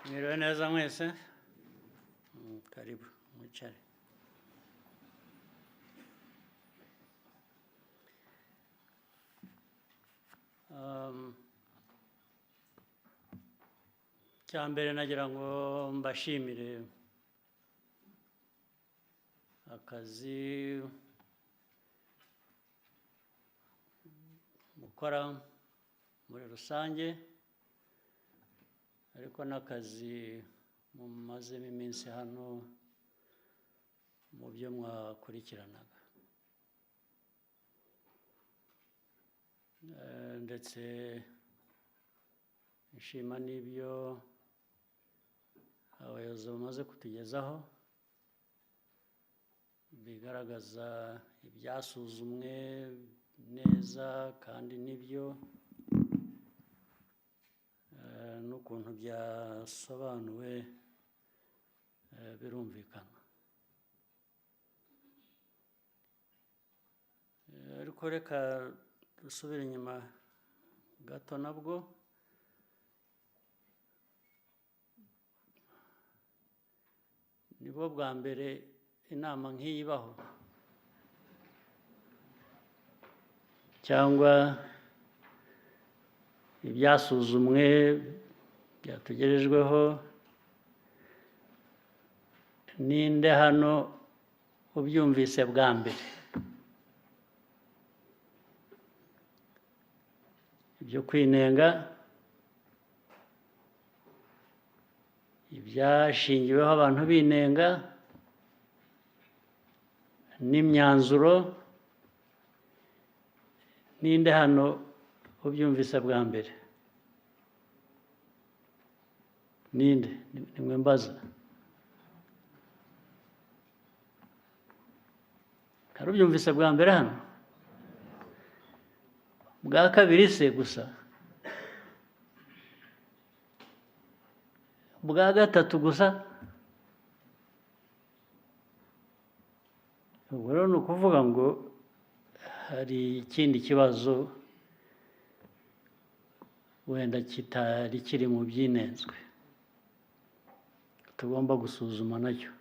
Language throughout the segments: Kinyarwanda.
Mwiriwe neza mwese. Karibu mwicare. Icya mbere nagira ngo mbashimire akazi mukora muri rusange, ariko n'akazi mumazemo iminsi hano mu byo mwakurikiranaga. Ndetse nshima n'ibyo abayobozi bamaze kutugezaho bigaragaza ibyasuzumwe neza kandi n'ibyo n'ukuntu byasobanuwe, birumvikana. Ariko reka dusubire inyuma gato nabwo. Nibwo bwa mbere inama nk'iyi ibaho, cyangwa ibyasuzumwe byatugerejweho. Ninde hano ubyumvise bwa mbere? Ibyo kwinenga, ibyashingiweho abantu binenga, n'imyanzuro, ninde hano ubyumvise bwa mbere? Ninde? Nimwe mbaza. Hari ubyumvise bwa mbere hano? Bwa kabiri se gusa? Bwa gatatu gusa? Ubwo rero ni ukuvuga ngo hari ikindi kibazo wenda kitari kiri mu byinenzwe tugomba gusuzuma nacyo.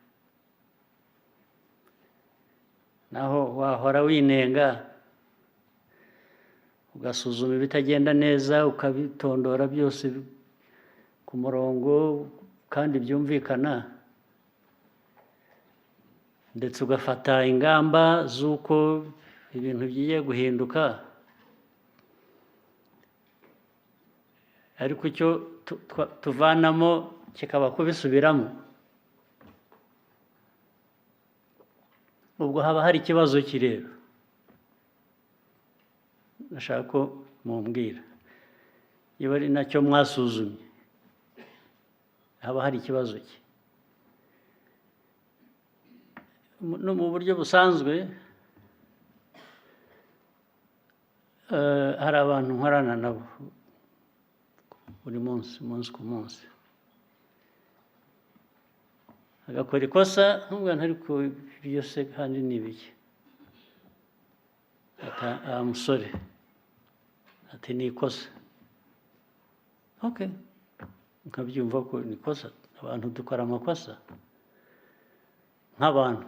Naho wahora winenga ugasuzuma ibitagenda neza, ukabitondora byose ku murongo kandi byumvikana, ndetse ugafata ingamba z'uko ibintu bigiye guhinduka, ariko icyo tuvanamo kikaba kubisubiramo, ubwo haba hari ikibazo ki rero? Ndashaka ko mumbwira niba ari nacyo mwasuzumye, haba hari ikibazo ki? No mu buryo busanzwe, hari abantu nkorana nabo buri munsi, umunsi ku munsi, agakora ikosa ntumubwira nti ariko ibyo se kandi ni ibiki? Ati musore, ati ni ikosa. Okay, nkabyumva ko ni ikosa. Abantu dukora amakosa nk'abantu,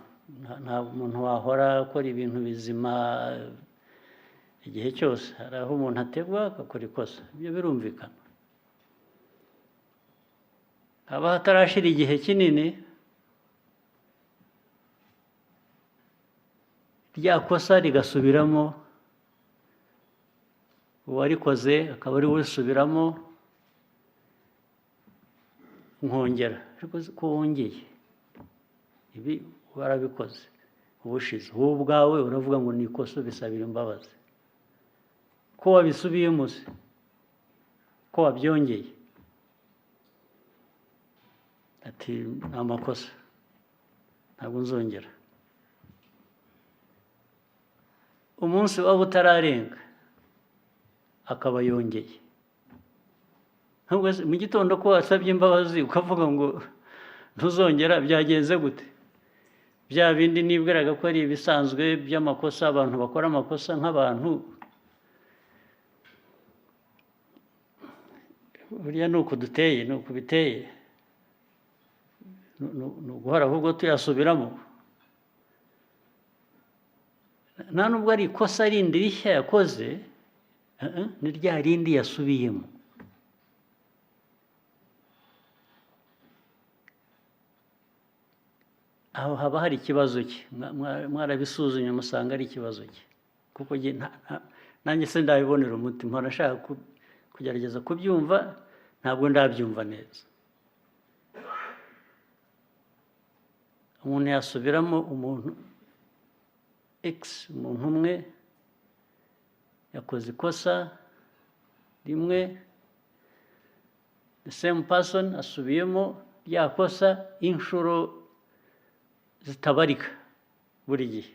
nta muntu wahora akora ibintu bizima igihe cyose. Hari aho umuntu ategwa agakora ikosa, ibyo birumvikana. Haba hatarashira igihe kinini, rya kosa rigasubiramo, uwarikoze akaba ari we urisubiramo, nkongera ariko ko wongeye ibi warabikoze ubushize, wowe ubwawe uravuga ngo ni ikosa, ubisabira imbabazi, ko wabisubiyemo se, ko wabyongeye? Ati ni amakosa, ntabwo nzongera. Umunsi waba utararenga akaba yongeye. Ntabwo se mu gitondo ko wasabye imbabazi ukavuga ngo ntuzongera, byagenze gute? Bya bindi nibwiraga ko ari ibisanzwe by'amakosa, abantu bakora amakosa nk'abantu, buriya ni uku duteye, ni uku biteye. Ni uguhora ahubwo tuyasubiramo. Nta nubwo ari ikosa rindi rishya yakoze, ni rya rindi yasubiyemo. Aho haba hari ikibazo cye. Mwarabisuzumye musanga ari ikibazo cye? Kuko njye nanjye se ndabibonera umuti? Mpora nshaka kugerageza kubyumva, ntabwo ndabyumva neza. Umuntu yasubiramo, umuntu X, umuntu umwe yakoze ikosa rimwe, the same person asubiyemo rya kosa inshuro zitabarika buri gihe,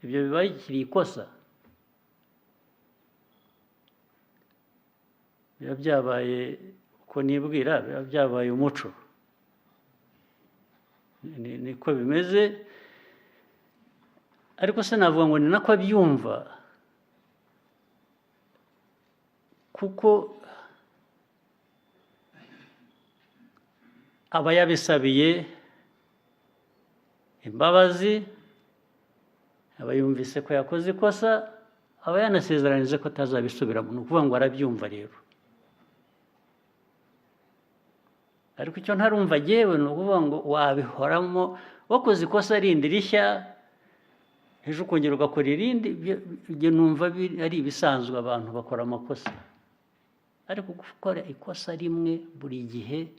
ibyo biba bikiri ikosa? Biba byabaye, uko nibwira, biba byabaye umuco. Niko bimeze. Ariko se navuga ngo ni nako abyumva? Kuko aba yabisabiye imbabazi, aba yumvise ko yakoze ikosa, aba yanasezeranyije ko atazabisubiramo. Ni ukuvuga ngo arabyumva rero. Ariko icyo ntarumva jyewe ni ukuvuga ngo wabihoramo, wakoze ikosa rindi rishya, ejo ukongera ugakora irindi. Ibyo numva ari ibisanzwe, abantu bakora amakosa. Ariko gukora ikosa rimwe buri gihe,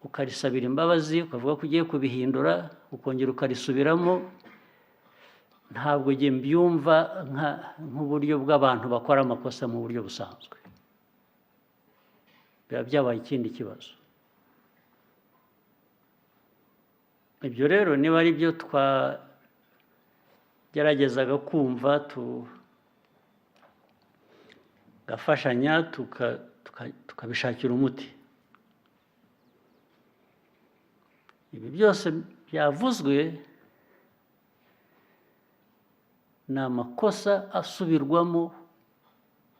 ukarisabira imbabazi, ukavuga ko ugiye kubihindura, ukongera ukarisubiramo, ntabwo njye mbyumva nk'uburyo bw'abantu bakora amakosa mu buryo busanzwe. Biba byabaye ikindi kibazo. Ibyo rero niba ari byo twageragezaga kumva, tugafashanya, tukabishakira umuti. Ibi byose byavuzwe ni amakosa asubirwamo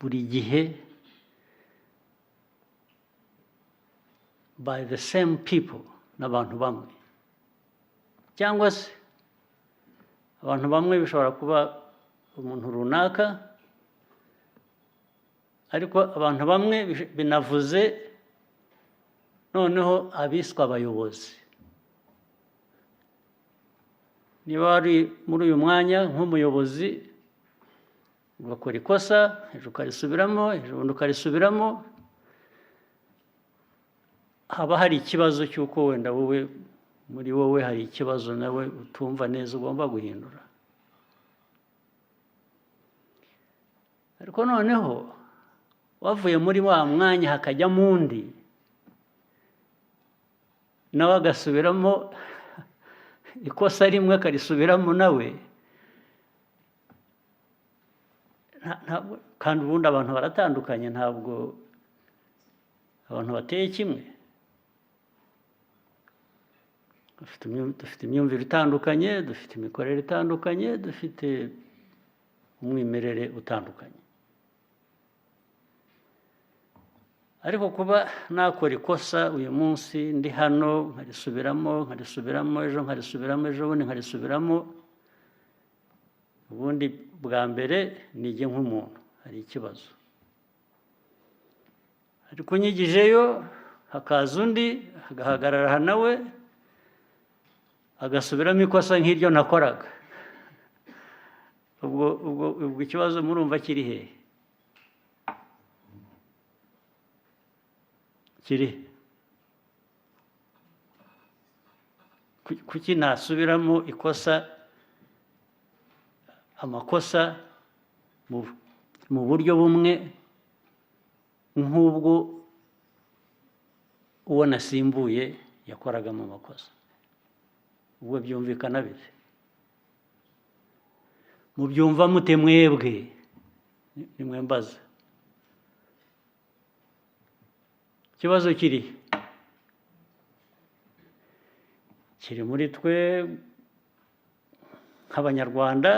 buri gihe by the same people, n'abantu bamwe, cyangwa se abantu bamwe bishobora kuba umuntu runaka, ariko abantu bamwe binavuze noneho abiswe abayobozi. Niba wari muri uyu mwanya nk'umuyobozi, ugakora ikosa, ejo ukarisubiramo, ejo bundi ukarisubiramo, haba hari ikibazo cy'uko wenda wowe, muri wowe hari ikibazo nawe utumva neza ugomba guhindura. Ariko noneho wavuye muri wa mwanya hakajyamo undi, nawe agasubiramo ikosa rimwe, akarisubiramo nawe, kandi ubundi abantu baratandukanye, ntabwo abantu bateye kimwe. Dufite imyumvire itandukanye, dufite imikorere itandukanye, dufite umwimerere utandukanye. Ariko kuba nakora ikosa uyu munsi ndi hano, nkarisubiramo, nkarisubiramo ejo, nkarisubiramo ejo bundi, nkarisubiramo, ubundi bwa mbere nijye nk'umuntu hari ikibazo. Ariko unyigijeyo hakaza undi agahagarara aha, nawe agasubiramo ikosa nk'iryo nakoraga, ubwo ikibazo murumva kiri hehe? Kiri he? Kuki nasubiramo ikosa, amakosa mu buryo bumwe nk'ubwo uwo nasimbuye yakoragamo amakosa? Ubwo byumvikana bite? Mubyumva mute mwebwe? Nimwe mbaza. Ikibazo kiri he? Kiri muri twe nk'Abanyarwanda,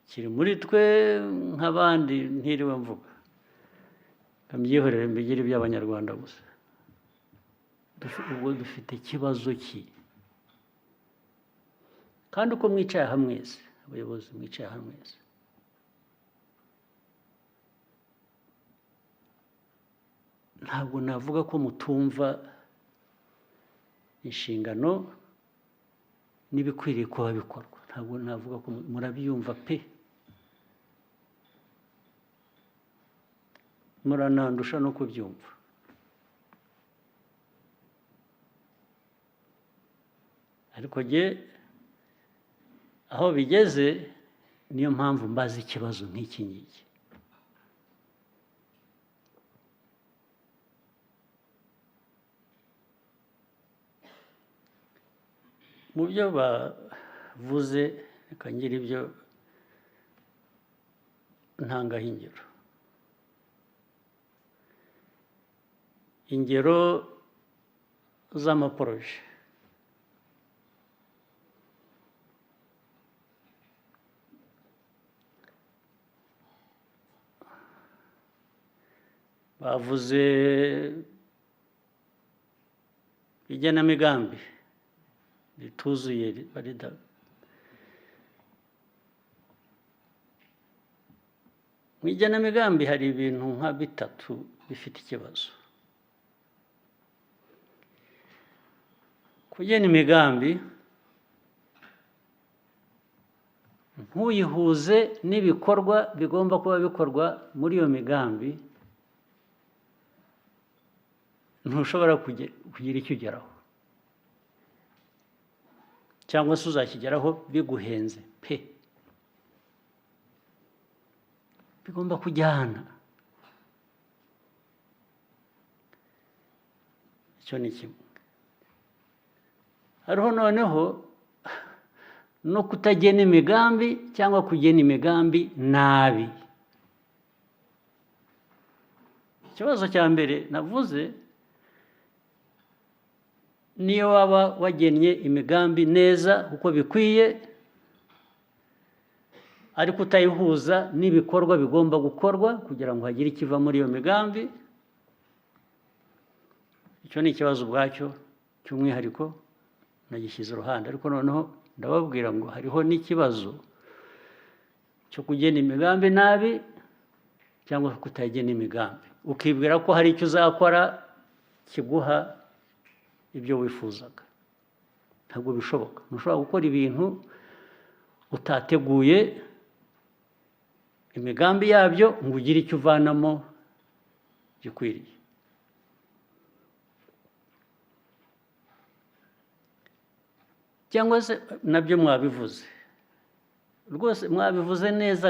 kiri muri twe nk'abandi ntiriwe mvuga. Mbyihorere, mbigire iby'Abanyarwanda gusa. Ubwo dufite ikibazo ki? Kandi uko mwicaye aha mwese, abayobozi mwicaye aha mwese, ntabwo navuga ko mutumva inshingano n'ibikwiriye kuba bikorwa. Ntabwo navuga ko murabyumva pe, muranandusha no kubyumva. Ariko jye aho bigeze, niyo mpamvu mbaza ikibazo nk'iki ngiki. Mu byo bavuze, reka ngire ibyo ntangaho ingero. Ingero z'amaporoje. Bavuze igenamigambi rituzuye, barida. Mu igenamigambi hari ibintu nka bitatu bifite ikibazo. Kugena imigambi ntuyihuze n'ibikorwa bigomba kuba bikorwa muri iyo migambi, ntushobora kugira icyo ugeraho, cyangwa se uzakigeraho biguhenze pe. Bigomba kujyana. Icyo ni kimwe. Hariho noneho no kutagena imigambi cyangwa kugena imigambi nabi. Ikibazo cya mbere navuze, niyo waba wagennye imigambi neza uko bikwiye, ariko utayihuza n'ibikorwa bigomba gukorwa kugira ngo hagire ikiva muri iyo migambi, icyo ni ikibazo ubwacyo cy'umwihariko, nagishyize iruhande. Ariko noneho ndababwira ngo hariho n'ikibazo cyo kugena imigambi nabi cyangwa kutagena imigambi, ukibwira ko hari icyo uzakora kiguha ibyo wifuzaga. Ntabwo bishoboka. Ntushobora gukora ibintu utateguye imigambi yabyo ngo ugire icyo uvanamo gikwiriye. Cyangwa se nabyo mwabivuze rwose, mwabivuze neza,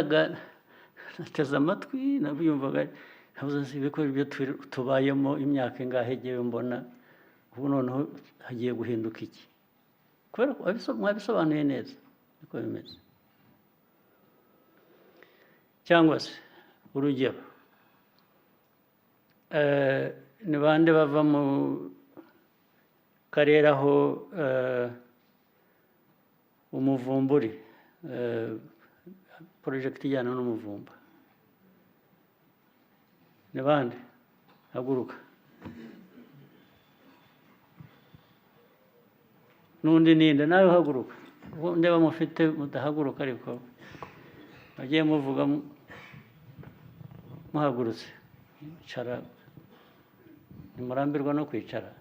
nateze amatwi, nabyumvaga, navuze nti ibikora ibyo tubayemo imyaka ingahe ngewe mbona ubu noneho hagiye guhinduka iki? Kubera ko mwabisobanuye neza niko bimeze. Cyangwa se urugero, ni bande bava mu karere aho umuvumburi, project ijyana n'umuvumba, ni bande? Haguruka. N'undi ninde? Nawe haguruka. Ndeba mufite mudahaguruka, ariko bagiye muvuga muhagurutse. Icara, ntimurambirwa no kwicara.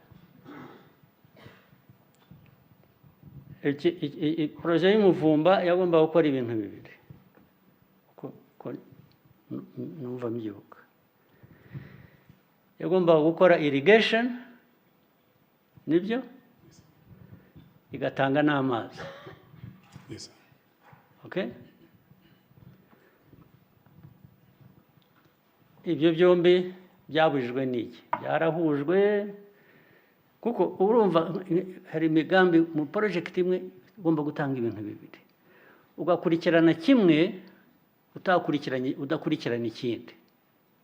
Proje y'umuvumba yagomba gukora ibintu bibiri, ko numva mbyibuka. Yagomba gukora irrigation, nibyo, igatanga n'amazi. Yes. Okay? Ibyo byombi byabujijwe n'iki? Byarahujwe, kuko urumva hari imigambi mu project imwe igomba gutanga ibintu bibiri, ugakurikirana kimwe utakurikiranye, udakurikirana ikindi,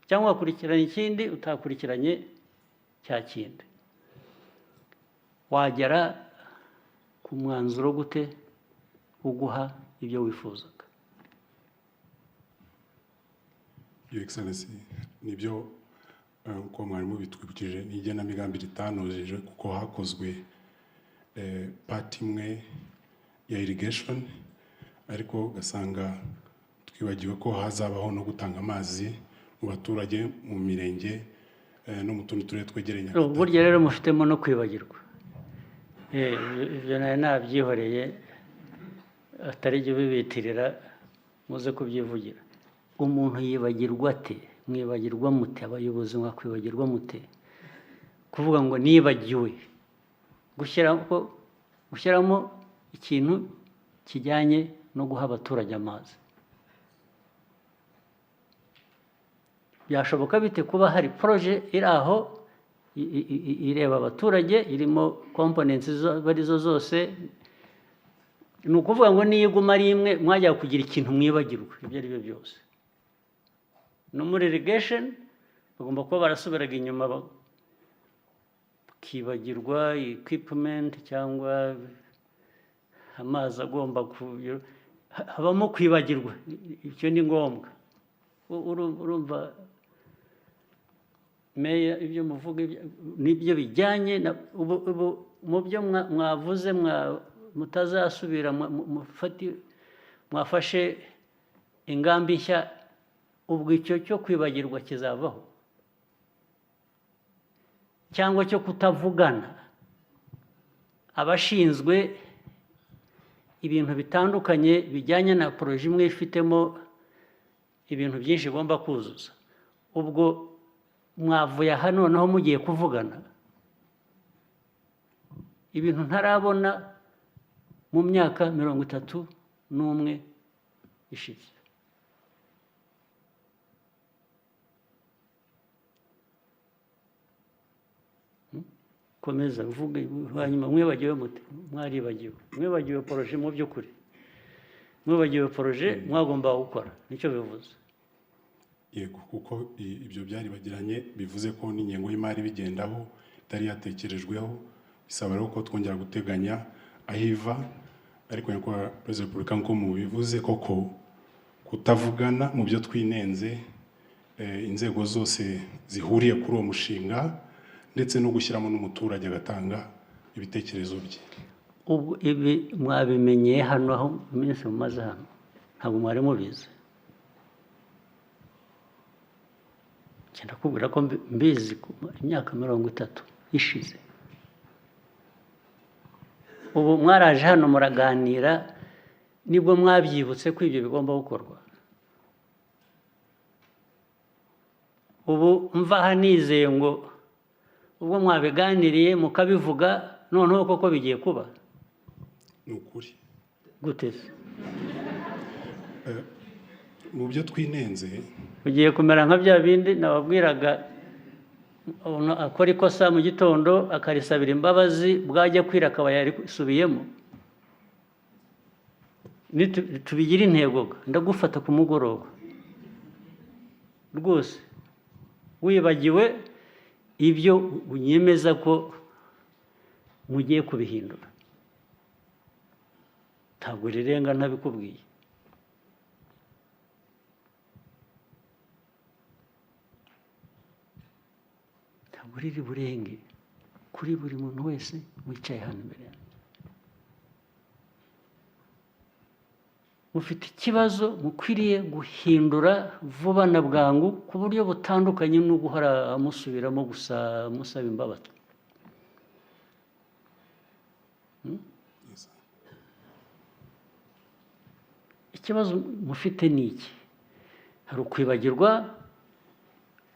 cyangwa ugakurikirana ikindi utakurikiranye cya kindi. Wagera ku mwanzuro gute uguha ibyo wifuzaga? Your Excellency, nibyo, Uko mwari mubitwibukije, ni igenamigambi ritanojeje kuko hakozwe part imwe ya irrigation, ariko ugasanga twibagiwe ko hazabaho no gutanga amazi mu baturage mu mirenge no mu tundi turere twegereye Nyagatare. Burya rero mufitemo no kwibagirwa. Ibyo nari nabyihoreye, atari jye ubibitirira, muze kubyivugira. Umuntu yibagirwa ate? Mwibagirwa mute? Abayobozi mwakwibagirwa mute? Kuvuga ngo nibagiwe gushyiramo ikintu kijyanye no guha abaturage amazi, byashoboka bite kuba hari projet iri aho ireba abaturage, irimo components arizo zose? Ni ukuvuga ngo niyo iguma ari imwe, mwajya kugira ikintu mwibagirwa ibyo ari byo byose. No muri irrigation bagomba kuba barasubiraga inyuma bakibagirwa equipment cyangwa amazi agomba ku habamo kwibagirwa. Icyo ni ngombwa. Urumva meya, ibyo muvuga nibyo bijyanye na ubu mu byo mwavuze mutazasubira, mwafashe ingamba nshya, ubwo icyo cyo kwibagirwa kizavaho, cyangwa cyo kutavugana, abashinzwe ibintu bitandukanye bijyanye na projet imwe ifitemo ibintu byinshi igomba kuzuza. Ubwo mwavuye aha noneho mugiye kuvugana ibintu ntarabona mu myaka 31 ishize. Komeza uvuge. Hanyuma mwibagiwe mute? Mwaribagiwe, mwibagiwe projet. Mu by'ukuri mwibagiwe projet mwagombaga gukora, nicyo bivuze. Yego, kuko ibyo byaribagiranye, bivuze ko n'ingengo y'imari bigendaho itari yatekerejweho, bisaba rero ko twongera guteganya aho iva. Ariko Nyakubahwa Perezida wa Repubulika, nk'uko mubivuze koko, kutavugana mu byo twinenze, inzego zose zihuriye kuri uwo mushinga, ndetse no gushyiramo n'umuturage agatanga ibitekerezo bye. Ubwo ibi mwabimenyeye hano, aho iminsi mumaze hano ntabwo mwari mubizi? Ndakubwira ko mbizi imyaka 30 ishize. Ubu mwaraje hano muraganira, nibwo mwabyibutse ko ibyo bigomba gukorwa. Ubu mva aha nizeye ngo ubwo mwabiganiriye mukabivuga, noneho koko bigiye kuba. Ni ukuri. Gute se? Mu byo twinenze, ugiye kumera nka bya bindi nababwiraga, umuntu akora ikosa mu gitondo akarisabira imbabazi, bwajya kwira akaba yarisubiyemo. Tubigire intego, ndagufata ku mugoroba rwose wibagiwe ibyo unyemeza ko mugiye kubihindura. Ntabwo rirenga ntabikubwiye. Ntabwo riri burenge kuri buri muntu wese wicaye hano imbere yanjye. Mufite ikibazo mukwiriye guhindura vuba na bwangu, ku buryo butandukanye no guhora musubiramo gusa musaba imbabazi. Yes. Ikibazo mufite ni iki? Hari ukwibagirwa,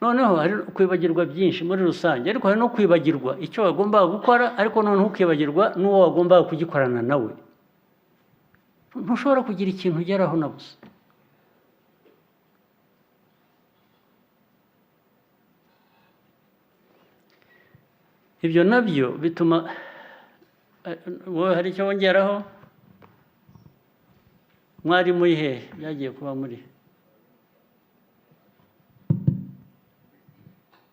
noneho hari kwibagirwa byinshi muri rusange, ariko hari no kwibagirwa icyo wagombaga gukora, ariko noneho ukibagirwa n'uwo wagombaga kugikorana nawe. Ntushobora kugira ikintu ugeraho na busa. Ibyo nabyo bituma wowe hari icyo wongeraho. Mwari muri hehe? Byagiye kuba muri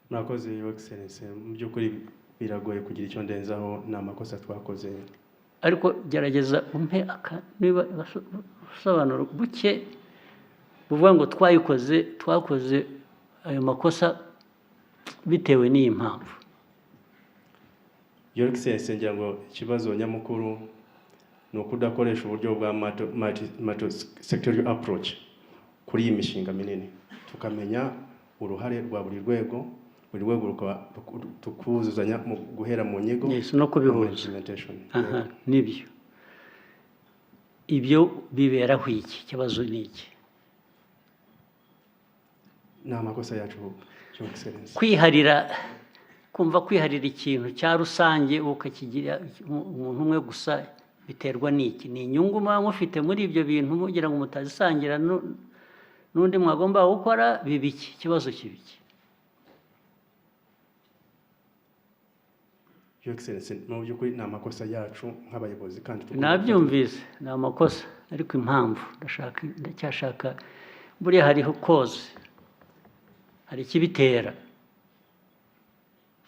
Murakoze, Your Excellency. Mu by'ukuri biragoye kugira icyo ndenzaho, ni amakosa twakoze. Ariko gerageza umpe aka niba ubusobanuro buke buvuga ngo twayikoze, twakoze ayo makosa. Bitewe n'iyi mpamvu. Your Excellency, ngira ngo ikibazo nyamukuru ni ukudakoresha uburyo bwa multi sectorial approach kuri iyi mishinga minini, tukamenya uruhare rwa buri rwego, buri rwego rukaba tukuzuzanya mu guhera mu nyigo Yes, no kubihuza. Implementation. Aha, nibyo. Ibyo biberaho iki? Ikibazo ni iki? Ni amakosa yacu, Your Excellency. Kwiharira, kumva kwiharira ikintu cya rusange ukakigira umuntu umwe gusa, biterwa n'iki? Ni inyungu muba mufite muri ibyo bintu mugira ngo mutazisangira n'undi mwagomba gukora? Biba iki? Ikibazo kiba iki? Your Excellency, mu by'ukuri ni amakosa yacu nk'abayobozi kandi tugomba Nabyumvise, ni amakosa, ariko impamvu ndashaka, ndacyashaka. Buriya hariho cause, hari ikibitera.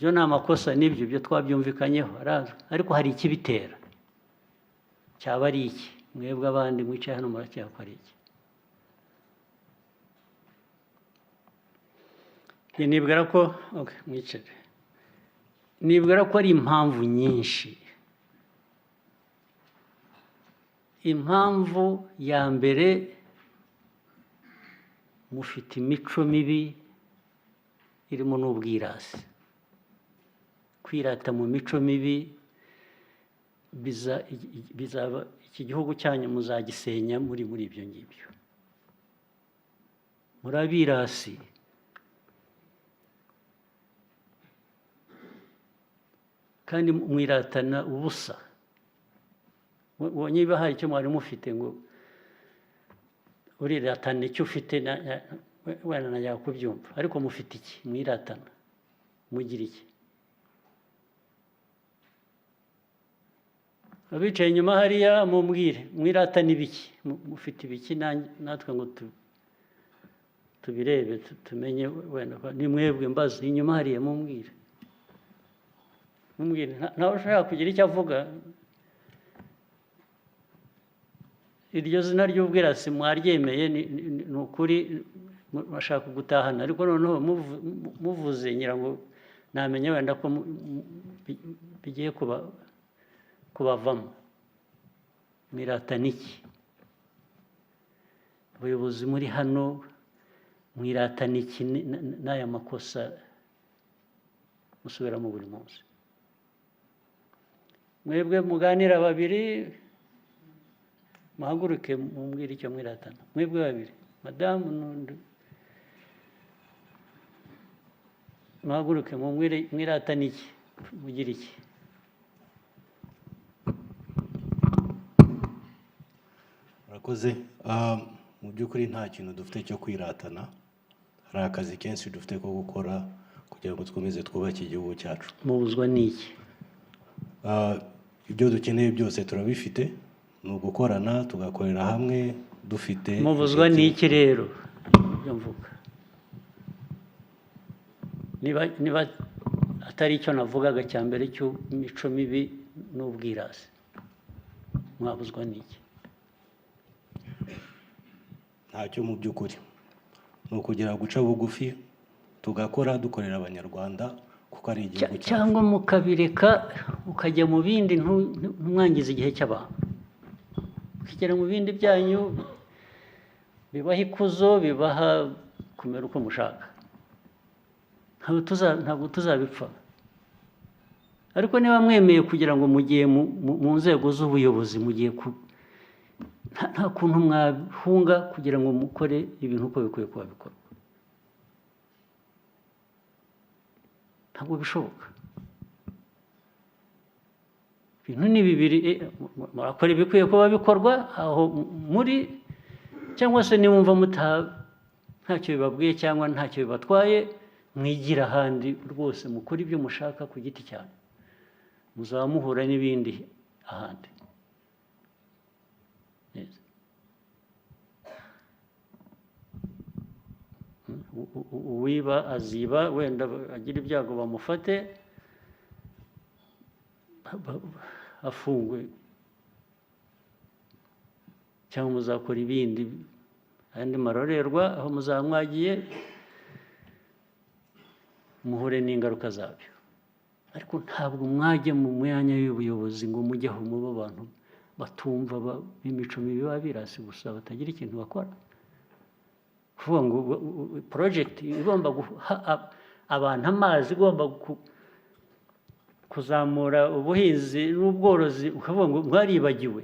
Byo ni amakosa, nibyo, byo twabyumvikanyeho, arazwi, ariko hari ikibitera. Cyaba ari iki? Mwebwe abandi mwicaye hano muracyakora iki? Njye nibwira ko, okay, mwicare, nibwira ko ari impamvu nyinshi. Impamvu ya mbere, mufite imico mibi irimo n'ubwirasi. Kwirata mu mico mibi bizaba iki gihugu cyanyu muzagisenya muri ibyo ngibyo. Muri abirasi. Kandi mwiratana ubusa. Niba hari icyo mwari mufite ngo uriratana icyo ufite, wenda najya kubyumva, ariko mufite iki mwiratana? Mugira iki? Abicaye inyuma hariya, mumbwire, mwiratana ibiki? Mufite ibiki natwe ngo tubirebe, tumenye wenda ni mwebwe mbaza inyuma hariya, mumbwire, mumbwire. Ntawe ushaka kugira icyo avuga. Iryo zina ry'ubwirasi mwaryemeye, ni ukuri bashaka gutahana, ariko noneho muvuze ngira ngo namenya wenda ko bigiye kubavamo. Mwiratana iki? Abayobozi muri hano, mwiratana iki n'aya makosa musubiramo buri munsi? Mwebwe muganira babiri, muhaguruke mumbwire icyo mwiratana. Mwebwe babiri, madamu n'undi, muhaguruke mumbwire, mwiratana iki? Mugira iki? Murakoze. Mu by'ukuri nta kintu dufite cyo kwiratana. Hari akazi kenshi dufite ko gukora kugira ngo dukomeze twubake igihugu cyacu. Mubuzwa n'iki? Ibyo dukeneye byose turabifite, ni ugukorana tugakorera hamwe dufite Mubuzwa inshuti. n'iki rero? Ibyo mvuga, niba atari icyo navugaga cya mbere cy'imico mibi n'ubwirasi, mwabuzwa n'iki? Ntacyo mu by'ukuri, ni ukugira guca bugufi, tugakora dukorera Abanyarwanda kuko ari igihugu cyacu. Cyangwa mukabireka ukajya mu bindi, ntumwangize igihe cy'abantu, ukigera mu bindi byanyu bibaha ikuzo, bibaha kumera uko mushaka. Ntabwo tuzabipfa. Ariko niba mwemeye kugira ngo mugiye mu nzego z'ubuyobozi, mugiye ku nta kuntu mwahunga kugira ngo mukore ibintu uko bikwiye kuba bikorwa, ntabwo bishoboka. Ibintu ni bibiri, murakora ibikwiye kuba bikorwa aho muri, cyangwa se niwumva ntacyo bibabwiye cyangwa ntacyo bibatwaye, mwigira ahandi rwose, mukore ibyo mushaka ku giti cyanyu, muzaba muhura n'ibindi ahandi. Yes. Uwiba aziba, wenda agira ibyago bamufate afungwe, cyangwa muzakora ibindi andi marorerwa aho muzaba mwagiye. Muhure n'ingaruka zabyo. Ariko ntabwo mwajya mu myanya y'ubuyobozi ngo mujyeho mube abantu batumva, b'imico mibi, b'abirasi gusa, batagira ikintu bakora. Kuvuga ngo project igomba guha abantu amazi, igomba kuzamura ubuhinzi n'ubworozi, ukavuga ngo mwaribagiwe.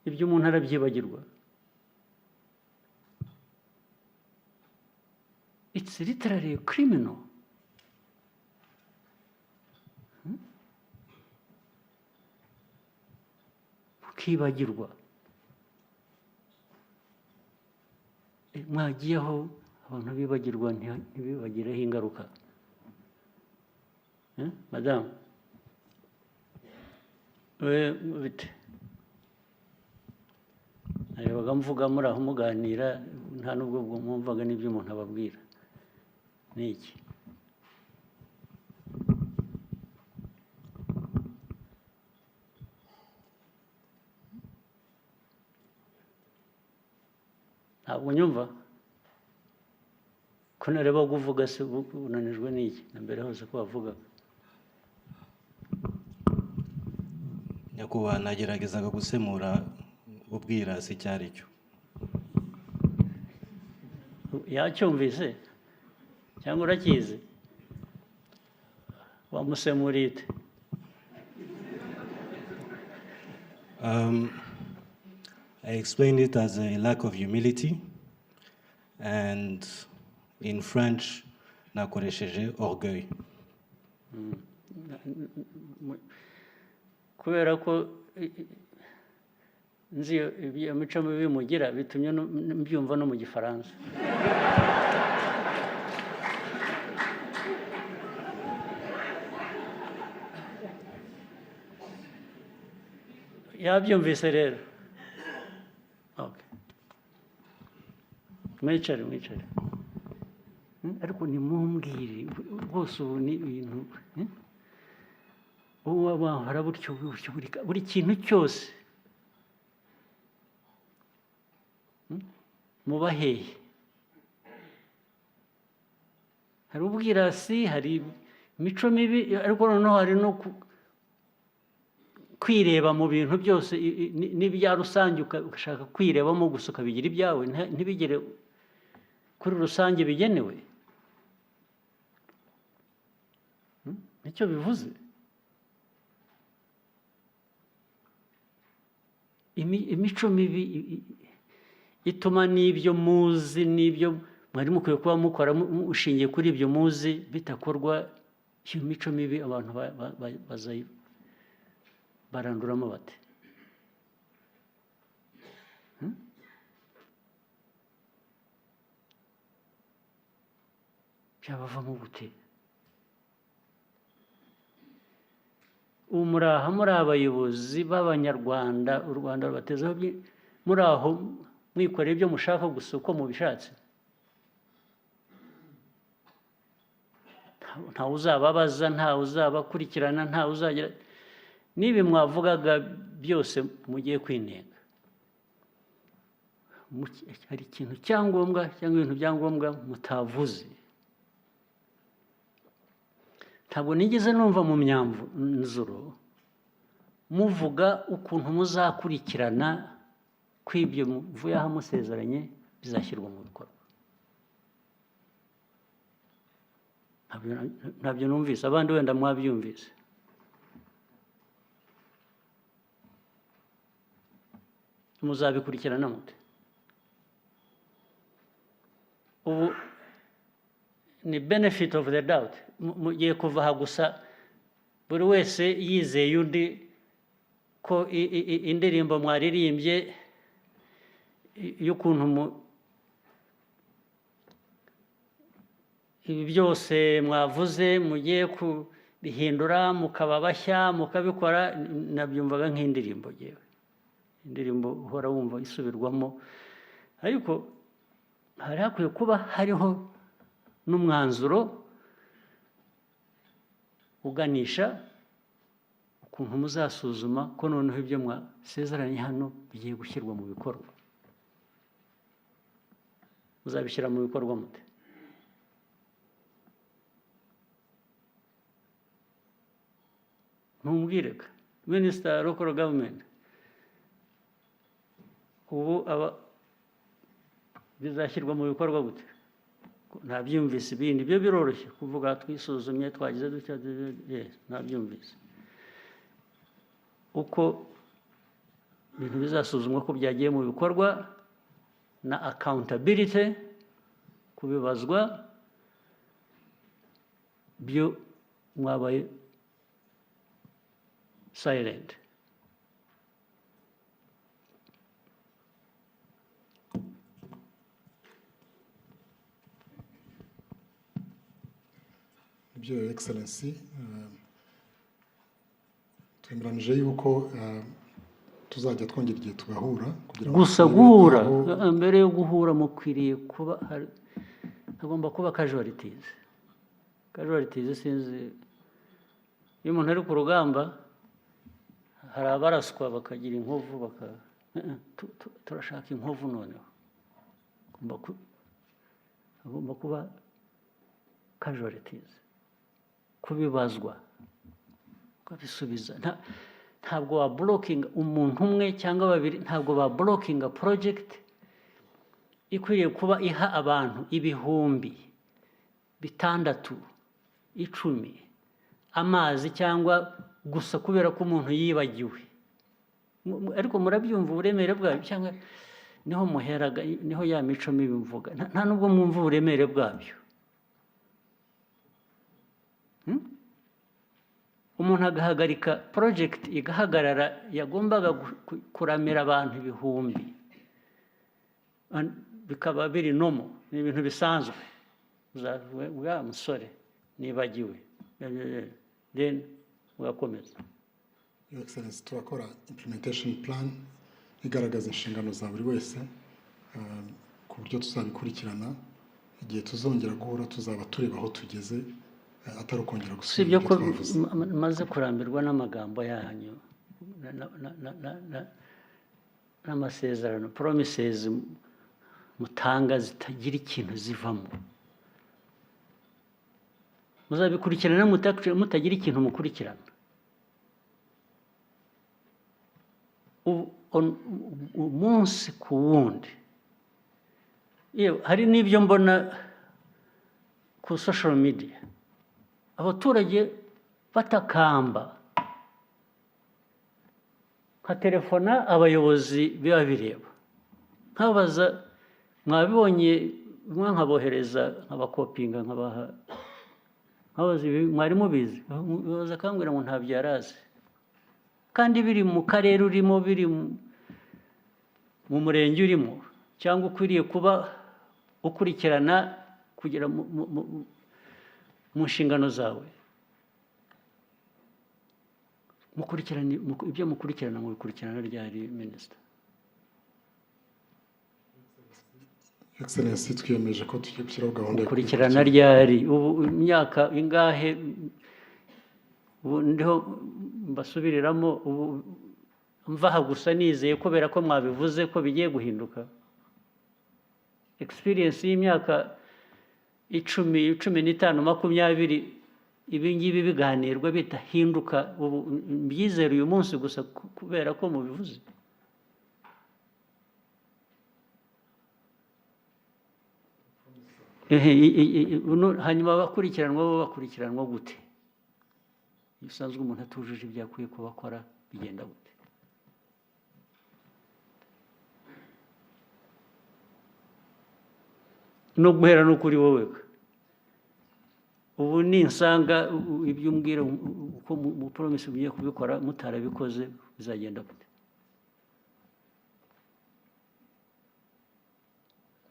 Ibyo umuntu arabyibagirwa? It's literally a criminal. Ukibagirwa. Mwagiyeho abantu bibagirwa ntibibagireho ingaruka. Madamu, we bite? Narebaga mvuga muri aho muganira, nta nubwo mwumvaga n'ibyo umuntu ababwira. Ni iki? Ntabwo nyumva ko nareba kuvuga se? Unanijwe n'iki? Na mbere hose ko wavugaga. Nyakubahwa, nageragezaga gusemura ubwirasi icyo ari cyo. Yacyumvise cyangwa urakizi? Wamusemuriye ute? I explained it as a lack of humility, and in French, nakoresheje orgueil. Kubera ko nzi iyo mico mibi mugira, bitumye mbyumva no mu Gifaransa. Yabyumvise rero. Okay. Mwicare, mwicare. Ariko nimumbwire rwose, ubu ni ibintu, Ubu wahora gutyo gutyo buri kintu cyose. Muba hehe? Hari ubwirasi, hari imico mibi, ariko noneho hari no kwireba mu bintu byose n'ibya rusange, ugashaka kwirebamo gusa, ukabigira ibyawe, ntibigere kuri rusange bigenewe. Nicyo bivuze. Imico mibi ituma n'ibyo muzi, n'ibyo mwari mukwiye kuba mukora mushingiye kuri ibyo muzi, bidakorwa. Iyo mico mibi abantu baranduramo bate? Byabavamo gute? Ubu muri aha muri abayobozi b'Abanyarwanda, u Rwanda rubatezeho muri aho mwikorera ibyo mushaka gusa uko mubishatse. Ntawe uzababaza, ntawe uzabakurikirana, ntawe uzagira n'ibi mwavugaga byose mugiye kwinenga. Hari ikintu cyangombwa cyangwa ibintu byangombwa mutavuze. Ntabwo nigeze numva mu myanzuro muvuga ukuntu muzakurikirana kw'ibyo muvuye aho musezeranye bizashyirwa mu bikorwa. Ntabyo numvise, abandi wenda mwabyumvise. Muzabikurikirana mute? Ubu ni benefit of the doubt. Mugiye kuva aha gusa buri wese yizeye undi ko indirimbo mwaririmbye y'ukuntu ibi byose mwavuze mugiye kubihindura mukaba bashya mukabikora, nabyumvaga nk'indirimbo yewe, indirimbo uhora wumva isubirwamo, ariko hari hakwiye kuba hariho n'umwanzuro uganisha ukuntu muzasuzuma ko noneho ibyo mwasezeranye hano bigiye gushyirwa mu bikorwa. Muzabishyira mu bikorwa mute? Ntumbwireka, Minister, local government, ubu aba bizashyirwa mu bikorwa gute? Ntabyumvise. Ibindi byo biroroshye kuvuga, twisuzumye, twagize dutya, yes, ntabyumvise uko ibintu bizasuzumwa ko byagiye mu bikorwa na accountability, kubibazwa byo mwabaye silent. Ibyo, Your Excellency, twemeranije yuko tuzajya twongera igihe tugahura kugira ngo Gusa turebe guhura aho mbere yo guhura mukwiriye kuba hagomba kuba casualties. Casualties, sinzi, iyo umuntu ari ku rugamba hari abaraswa bakagira inkovu, baka turashaka inkovu. Noneho hagomba kuba casualties, kubibazwa, ukabisubiza. Ntabwo wa blockinga umuntu umwe cyangwa babiri, ntabwo ba blockinga project ikwiriye kuba iha abantu 6000, 10 amazi, cyangwa gusa kubera ko umuntu yibagiwe. Ariko murabyumva uburemere bwabyo, cyangwa niho muheraga, niho ya mico mibi mvuga? Nta nubwo mwumva uburemere bwabyo. Umuntu agahagarika project, igahagarara, yagombaga kuramira abantu ibihumbi. Bikaba biri normal, ni ibintu bisanzwe. Uzavuga, wa musore nibagiwe, then ugakomeza. Your Excellency, turakora implementation plan igaragaza inshingano za buri wese, ku buryo tuzabikurikirana. Igihe tuzongera guhura tuzaba tureba aho tugeze, atari ukongera Si gusubira ibyo ibyo ko twavuze. Maze kurambirwa n'amagambo yanyu n'amasezerano, promises mutanga zitagira ikintu zivamo. Muzabikurikirana mutagira ikintu mukurikirana. Umunsi ku wundi. Yewe, hari n'ibyo mbona ku social media, abaturage batakamba, nka telefona abayobozi biba bireba, nkabaza mwabibonye, bimwe nkabohereza, nkabakopinga, nkabaha, nkabaza ibi mwari mubizi? Umuyobozi akambwira ngo ntabyo yari azi, kandi biri mu karere urimo, biri mu murenge urimo, cyangwa ukwiriye kuba ukurikirana kugera mu nshingano zawe. Mukurikirane ibyo mukurikirana, mubikurikirana ryari, Minister? Excellency, twiyemeje ko tugiye gushyiraho gahunda yo Gukurikirana ryari? Ubu imyaka ingahe ubu ndiho mbasubiriramo? Ubu mvaha gusa nizeye, kubera ko mwabivuze ko bigiye guhinduka. Experience y'imyaka 10, 15, 20, ibi ngibi biganirwa bidahinduka, ubu mbyizere uyu munsi gusa kubera ko mubivuze? Ehe, hanyuma abakurikiranwa bo bakurikiranwa gute? Iyo usanzwe umuntu atujuje ibyo akwiye kuba akora, bigenda gute? No guhera no kuri wowe, ubu ninsanga ibyo umbwira uko mu promise mugiye kubikora mutarabikoze, bizagenda gute?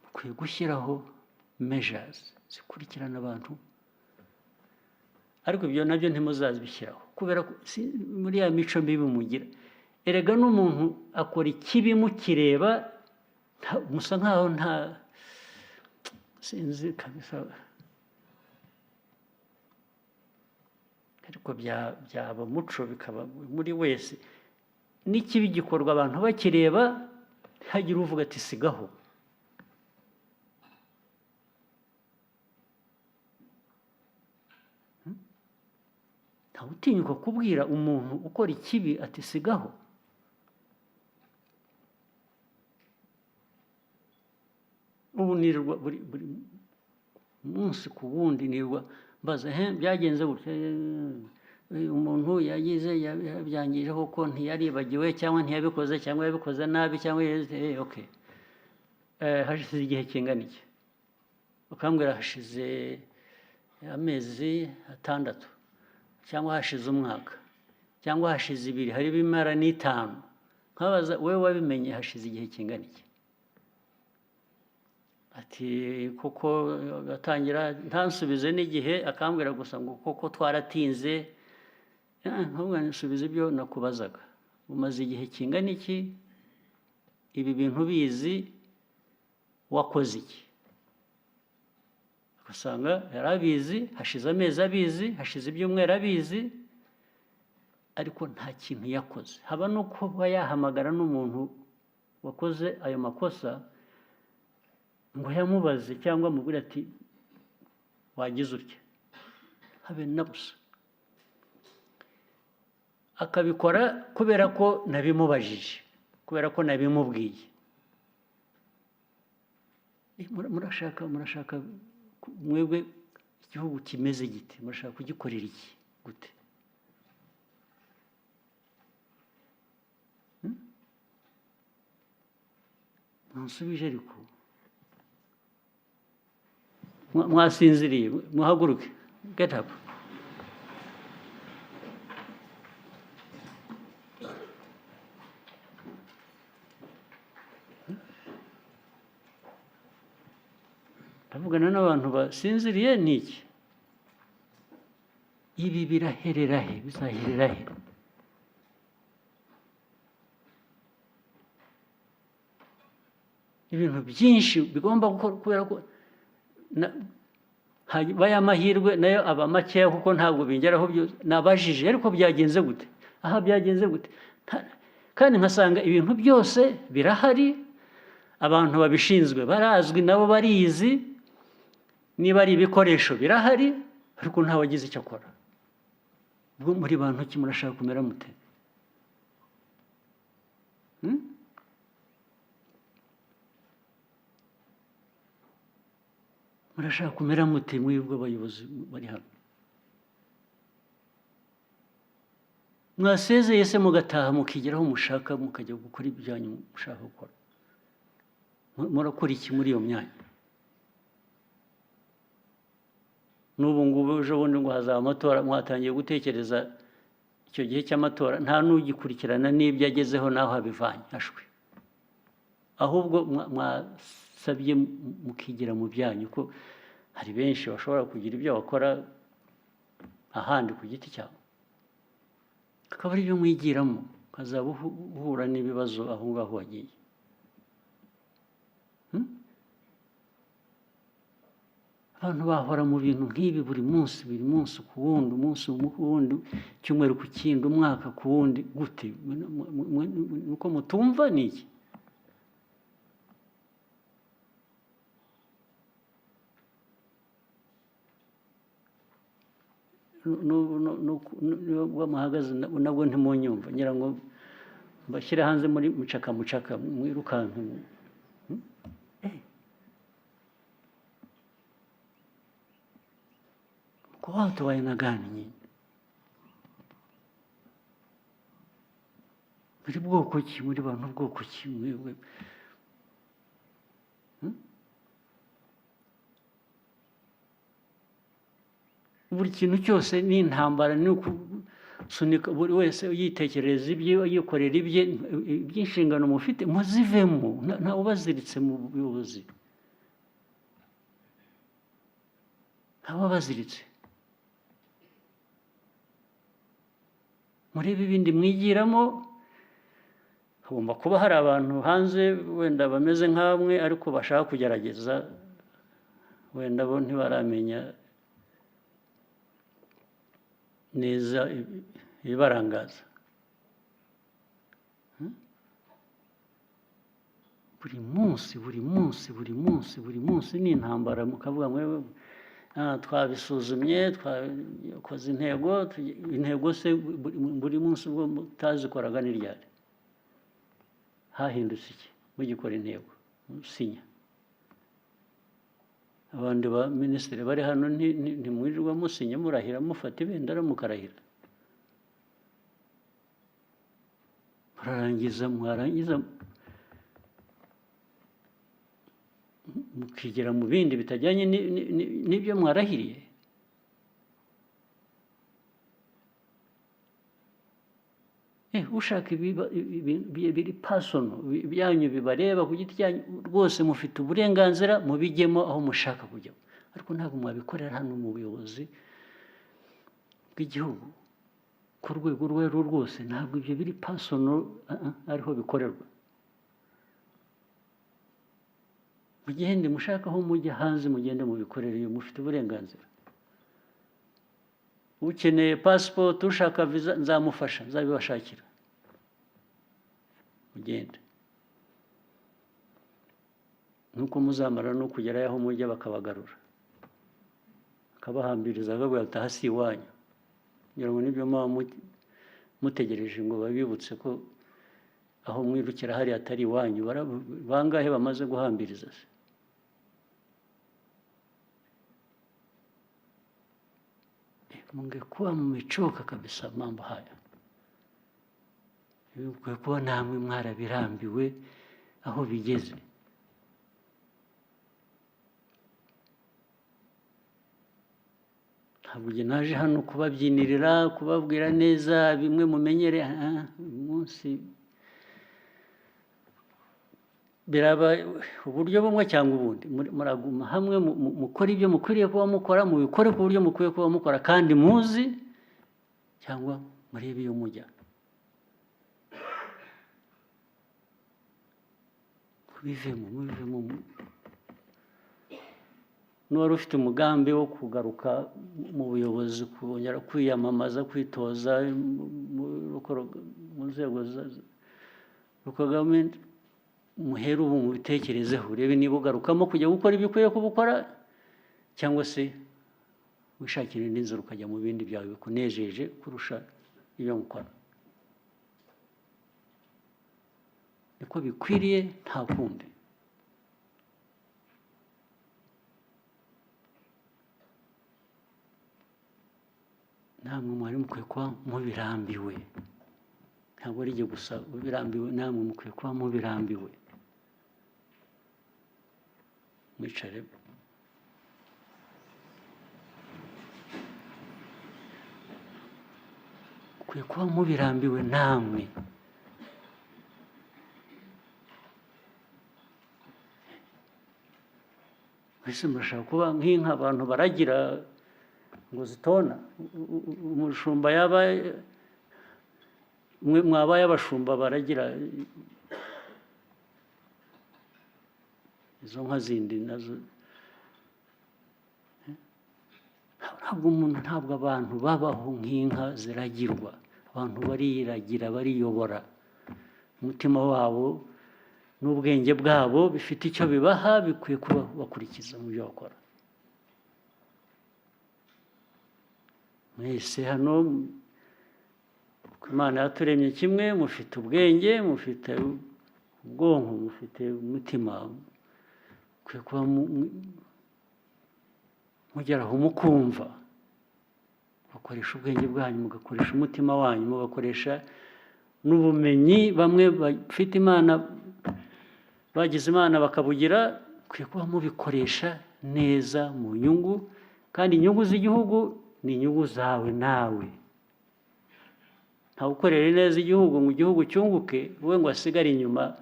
Ukwiye gushyiraho measures zikurikirana abantu, ariko ibyo nabyo ntimuzabishyiraho kubera ko muri ya mico mibi mugira. Erega n'umuntu akora ikibi mukireba, musa nkaho nta, sinzi kabisa, ariko byaba umuco, bikaba muri wese. N'ikibi gikorwa abantu bakireba, ntihagire uvuga ati sigaho. Nta Ntawe utinyuka kubwira umuntu ukora ikibi ati: "Sigaho." Ubu nirirwa buri munsi ku wundi, nirirwa mbaza: "He, byagenze gutya, umuntu yagize yabyangije koko, ntiyaribagiwe cyangwa ntiyabikoze cyangwa yabikoze nabi cyangwa yagize, okay, hashize igihe kingana iki?" Ukambwira hashize amezi 6 cyangwa hashize umwaka cyangwa hashize 2, hari ibimara n'itanu. Nkabaza: "Wowe wabimenye hashize igihe kingana iki?" Ati kuko agatangira ntansubize n'igihe, akambwira gusa ngo kuko twaratinze. Nkubu nsubiza ibyo nakubazaga: umaze igihe kingana iki ibi bintu bizi, wakoze iki? Ugasanga yari abizi, hashize amezi abizi, hashize ibyumweru abizi, ariko nta kintu yakoze, haba no kuba yahamagara n'umuntu wakoze ayo makosa ngo yamubaze cyangwa amubwire ati: "Wagize utya." Habe na busa. Akabikora kubera ko nabimubajije, kubera ko nabimubwiye. Murashaka mwebwe igihugu kimeze gite? Murashaka kugikorera iki, gute? Munsubije ariko. Mwasinziriye? Muhaguruke, get up. Ndavugana n'abantu basinziriye, ni iki? Ibi biraherera he? Bizaherera he? Ibintu byinshi bigomba gukora kubera ko haba amahirwe nayo aba makeya, kuko ntabwo bingeraho byose. Nabajije: "Ariko byagenze gute aha? Byagenze gute?" Kandi nkasanga ibintu byose birahari, abantu babishinzwe barazwi, nabo barizi, niba ari ibikoresho birahari, ariko ntawagize icyo akora. Ubwo muri bantu ki? Murashaka kumera mute? Hmm? Murashaka kumera mute mwebwe abayobozi bari hano? Mwasezeye se, mugataha, mukigeraho mushaka, mukajya gukora ibyanyu mushaka gukora? Murakora iki muri iyo myanya? N'ubu ngubu, ejo bundi ngo hazaba amatora, mwatangiye gutekereza icyo gihe cy'amatora, nta n'ugikurikirana n'ibyo agezeho n'aho abivanye ashwe. Ahubwo mwasabye mukigira mu byanyu, ko hari benshi bashobora kugira ibyo bakora ahandi ku giti cyabo, akaba ari byo mwigiramo, ukazaba uhura n'ibibazo aho ngaho wagiye. Abantu bahora mu bintu nk'ibi buri munsi, buri munsi ku wundi, umunsi ku wundi, icyumweru ku kindi, umwaka ku wundi, gute? Nuko mutumva ni iki? Nubwo muhagaze nabwo ntimunyumva, ngira ngo mbashyire hanze muri mucaka mucaka, mwirukanke. Mko watu wa aina gani nyinyi? Muri bwoko ki? Muri bantu bwoko ki mwebwe? Buri kintu cyose ni intambara, ni ukusunika, buri wese yitekerereza ibye, yikorera ibye. Iby'inshingano mufite muzivemo. Ntawe ubaziritse mu buyobozi, ntawe ubaziritse. Murebe ibindi mwigiramo. Hagomba kuba hari abantu hanze wenda bameze nk'amwe, ariko bashaka kugerageza, wenda bo ntibaramenya neza ibibarangaza. Buri munsi, buri munsi, buri munsi, buri munsi ni intambara, mukavuga ngo Twabisuzumye, twakoze intego. Intego se buri munsi ubwo mutazikoraga ni ryari? Hahindutse iki mugikora intego musinya? Abandi ba minisitiri bari hano, ntimwirirwa musinya, murahira, mufata ibendera mukarahira, murarangiza, mwarangiza mukigira mu bindi bitajyanye n'ibyo mwarahiriye. Ushaka biri personal byanyu bibareba ku giti cyanyu, rwose mufite uburenganzira, mubijyemo aho mushaka kujya, ariko ntabwo mwabikorera hano mu buyobozi bw'igihugu ku rwego urwo ari rwo rwose. Ntabwo ibyo biri personal ariho bikorerwa. Mugende mushaka aho mujya hanze, mugende mubikorere iyo, mufite uburenganzira. Ukeneye pasipoti, ushaka viza, nzamufasha, nzabibashakira, mugende. Nuko muzamara no kugerayo aho mujya bakabagarura, bakabahambiriza, bakababwira bati: "Aha si iwanyu." Kugira ngo nibyo muba mutegereje ngo babibutse ko aho mwirukira hariya atari iwanyu. Bangahe bamaze guhambiriza se? Mungekuwa mmechoka kabisa mambo haya, mukwiye kuba namwe mwarabirambiwe aho bigeze. Ntabwo njye naje hano kubabyinirira, kubabwira neza bimwe mumenyere. Uyu munsi biraba uburyo bumwe cyangwa ubundi. Muraguma hamwe, mukore ibyo mukwiriye kuba mukora, mubikore ku buryo mukwiye kuba mukora kandi muzi, cyangwa murebe iyo mujya. Mubivemo, mubivemo. N'uwari ufite umugambi wo kugaruka mu buyobozi, kongera kwiyamamaza, kwitoza mu nzego za local government, muhere ubu mubitekerezeho, urebe niba ugarukamo kujya gukora ibyo ukwiye kuba ukora, cyangwa se wishakira indi nzira ukajya mu bindi byawe bikunejeje kurusha ibyo mukora. Niko bikwiriye, nta kundi. Namwe mwari mukwiye kuba mubirambiwe, ntabwo ari jye gusa ubirambiwe, namwe mukwiye kuba mubirambiwe. Mwicare. Mukwiye kuba mubirambiwe namwe. Mbese murashaka kuba nk'inka abantu baragira ngo zitona? Umushumba yaba mwe mwabaye abashumba baragira izo nka zindi nazo. Ntabwo umuntu, ntabwo abantu babaho nk'inka ziragirwa. Abantu bariragira, bariyobora. Umutima wabo n'ubwenge bwabo bifite icyo bibaha, bikwiye kuba bakurikiza mu byo bakora. Mwese hano Imana yaturemye kimwe, mufite ubwenge, mufite ubwonko, mufite umutima, mukwiye kuba mugeraho mukumva, mugakoresha ubwenge bwanyu, mugakoresha umutima wanyu, mugakoresha n'ubumenyi bamwe bafite Imana, bagize Imana bakabugira. Mukwiye kuba mubikoresha neza mu nyungu, kandi inyungu z'igihugu ni inyungu zawe nawe. Ntawe ukorera neza igihugu ngo igihugu cyunguke, we ngo asigare inyuma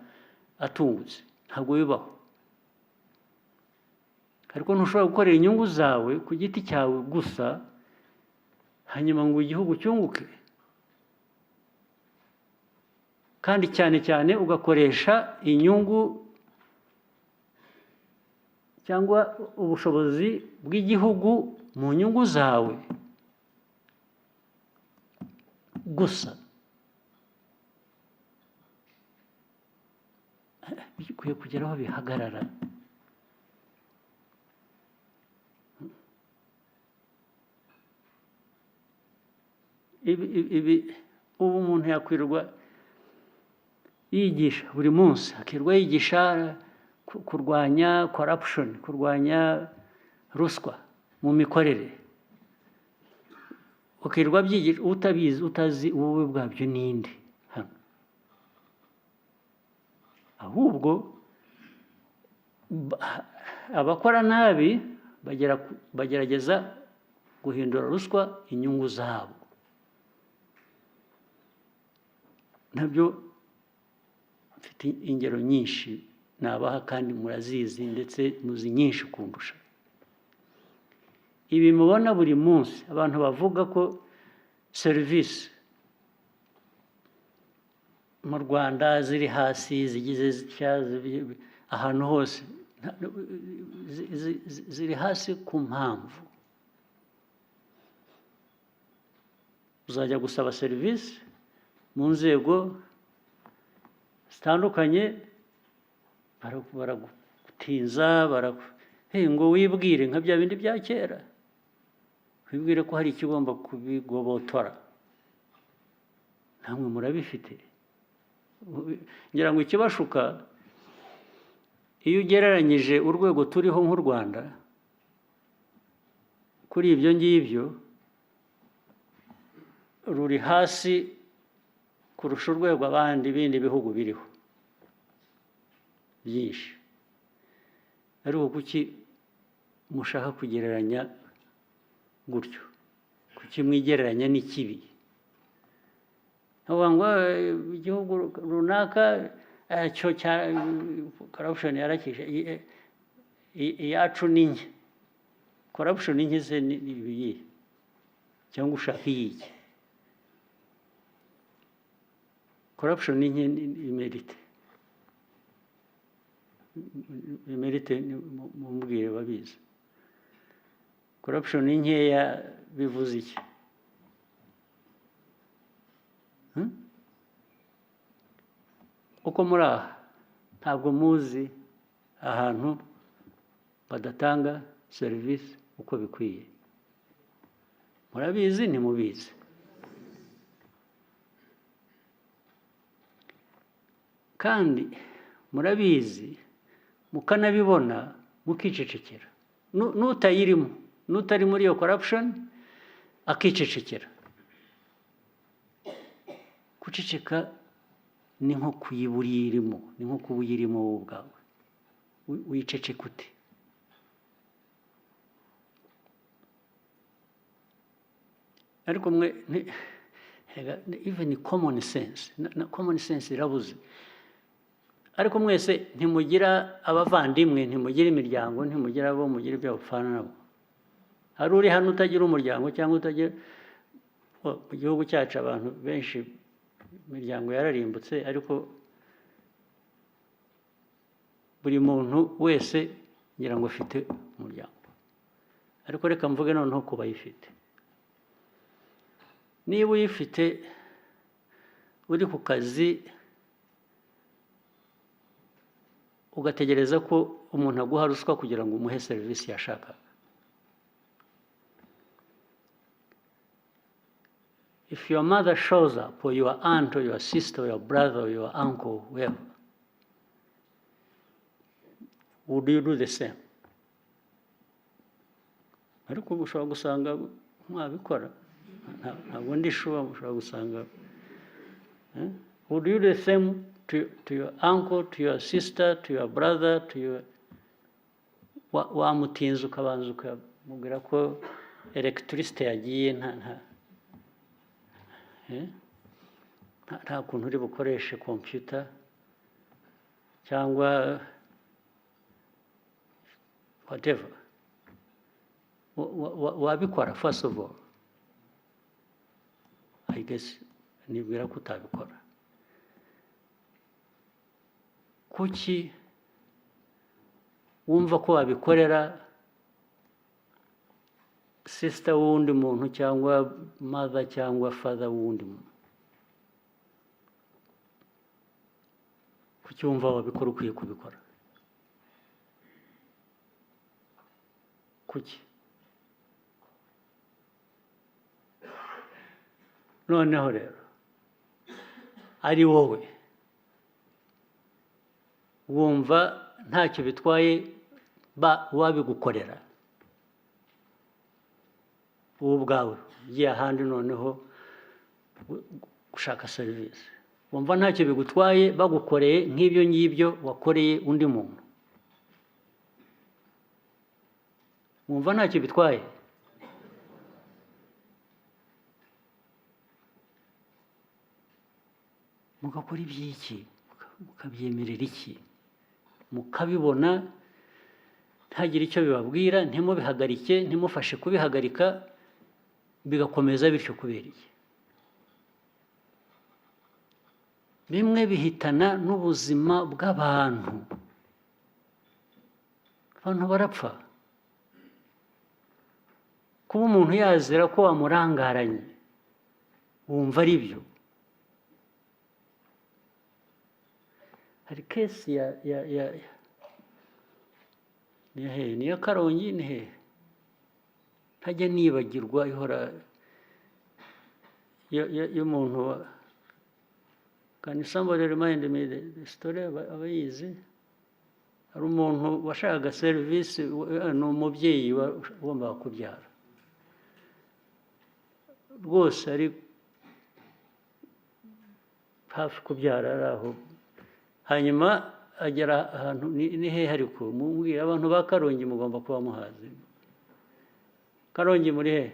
atungutse, ntabwo bibaho. Ariko ntushobora gukorera inyungu zawe ku giti cyawe gusa, hanyuma ngo igihugu cyunguke, kandi cyane cyane ugakoresha inyungu cyangwa ubushobozi bw'igihugu mu nyungu zawe gusa. Bikwiye kugera aho bihagarara. Ibi ubu umuntu yakwirwa yigisha buri munsi, akirwa yigisha kurwanya corruption, kurwanya ruswa mu mikorere, ukirwa byigisha utabizi, utazi ububi bwabyo ninde hano? Ahubwo abakora nabi bagerageza guhindura ruswa inyungu zabo. Nabyo mfite ingero nyinshi nabaha kandi murazizi, ndetse muzi nyinshi kundusha. Ibi mubona buri munsi, abantu bavuga ko serivisi mu Rwanda ziri hasi, zigize zitya, ahantu hose ziri hasi ku mpamvu. Uzajya gusaba serivisi mu nzego zitandukanye, baragutinza, ngo wibwire nka bya bindi bya kera, wibwire ko hari ikigomba kubigobotora. Namwe murabifite. Ngira ngo ikibashuka, iyo ugereranyije urwego turiho nk'u Rwanda kuri ibyo ngibyo, ruri hasi kurusha urwego abandi bindi bihugu biriho byinshi. Ariko kuki mushaka kugereranya gutyo? Kuki mwigereranya n'ikibi? Bavuga ngo igihugu runaka cyo cya corruption yarakishe, iyacu ni nke. Corruption nke se ni iyihe? Cyangwa ushaka iyiki? Corruption ni nke imerite, imerite mumbwire babizi. Corruption ni nkeya bivuze iki? Uko muri aha ntabwo muzi ahantu badatanga serivisi uko bikwiye. Murabizi, ntimubizi? Kandi murabizi, mukanabibona, mukicecekera. N'utayirimo, n'utari muri iyo corruption akicecekera. Guceceka ni nko kuyibura irimo, ni nko kuba uyirimo wowe ubwawe. Wiceceka ute? Ariko mwe even common sense, na common sense irabuze. Ariko mwese ntimugira abavandimwe, ntimugira imiryango, ntimugira abo mugira ibyo bapfana nabo. Hari uri hano utagira umuryango cyangwa utagira? Mu gihugu cyacu abantu benshi imiryango yararimbutse, ariko buri muntu wese ngira ngo afite umuryango. Ariko reka mvuge noneho ku bayifite. Niba uyifite uri ku kazi, ugategereza ko umuntu aguha ruswa kugira ngo umuhe serivisi yashakaga, if your mother shows up, or your aunt, or your sister, or your brother, or your uncle, whoever, would you do the same? Ariko ubu ushobora gusanga mwabikora. Ntabwo ndi sure, ushobora gusanga, eh? Would you do the same to your uncle, to your sister, to your brother, to your wamutinza ukabanza ukamubwira ko electricity yagiye, nta eh? Nta kuntu uri bukoreshe computer cyangwa whatever? Wabikora? First of all, I guess nibwira ko utabikora. Kuki wumva ko wabikorera sister w'undi muntu cyangwa mother cyangwa father w'undi muntu? Kuki wumva wabikora, ukwiye kubikora? Kuki? Noneho rero ari wowe, wumva ntacyo bitwaye ba wabigukorera wowe ubwawe ugiye ahandi, noneho gushaka serivisi, wumva ntacyo bigutwaye bagukoreye nk'ibyo ngibyo wakoreye undi muntu? Wumva ntacyo bitwaye? Mugakora iby'iki? Mukabyemerera iki? Mukabibona, ntagire icyo bibabwira, ntimubihagarike, ntimufashe kubihagarika, bigakomeza bityo. Kubera iki? Bimwe bihitana n'ubuzima bw'abantu, abantu barapfa. Kuba umuntu yazira ko wamurangaranye, wumva ari byo? Hari case ya ni hehe? Ni iya Karongi, ni hehe? Ntajya nibagirwa, ihora y'umuntu wa. Can somebody remind me the story? Abayizi. Hari umuntu washakaga serivisi, ni umubyeyi wagombaga kubyara rwose, ari hafi kubyara, ari aho, hanyuma agera ahantu, ni hehe ariko mumbwire? Abantu ba Karongi mugomba kuba muhazi. Karongi muri hehe?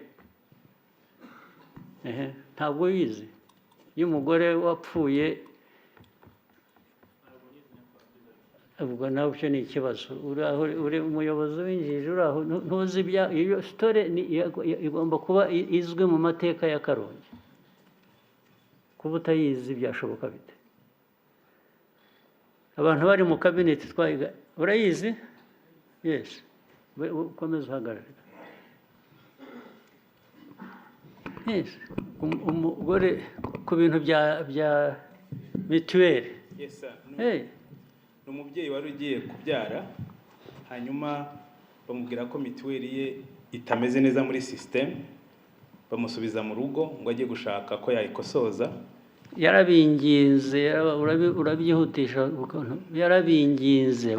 Ehe, ntabwo wizi iyo umugore wapfuye? Ubwo nawe icyo ni ikibazo. Uri aho uri umuyobozi w'injiji, uri aho ntuzi ibya iyo story. Igomba kuba izwi mu mateka ya Karongi. Kuba utayizi byashoboka bite? Abantu bari mu kabineti twayiga. Urayizi? Yes. Ukomeze uhagarare. Yes. Umugore ku bintu bya mituweli. Yes, sir. Hey. Ni umubyeyi wari ugiye kubyara, hanyuma bamubwira ko mituweli ye itameze neza muri sisiteme, bamusubiza mu rugo ngo ajye gushaka ko yayikosoza. Yarabinginze, urabyihutisha yarabinginze,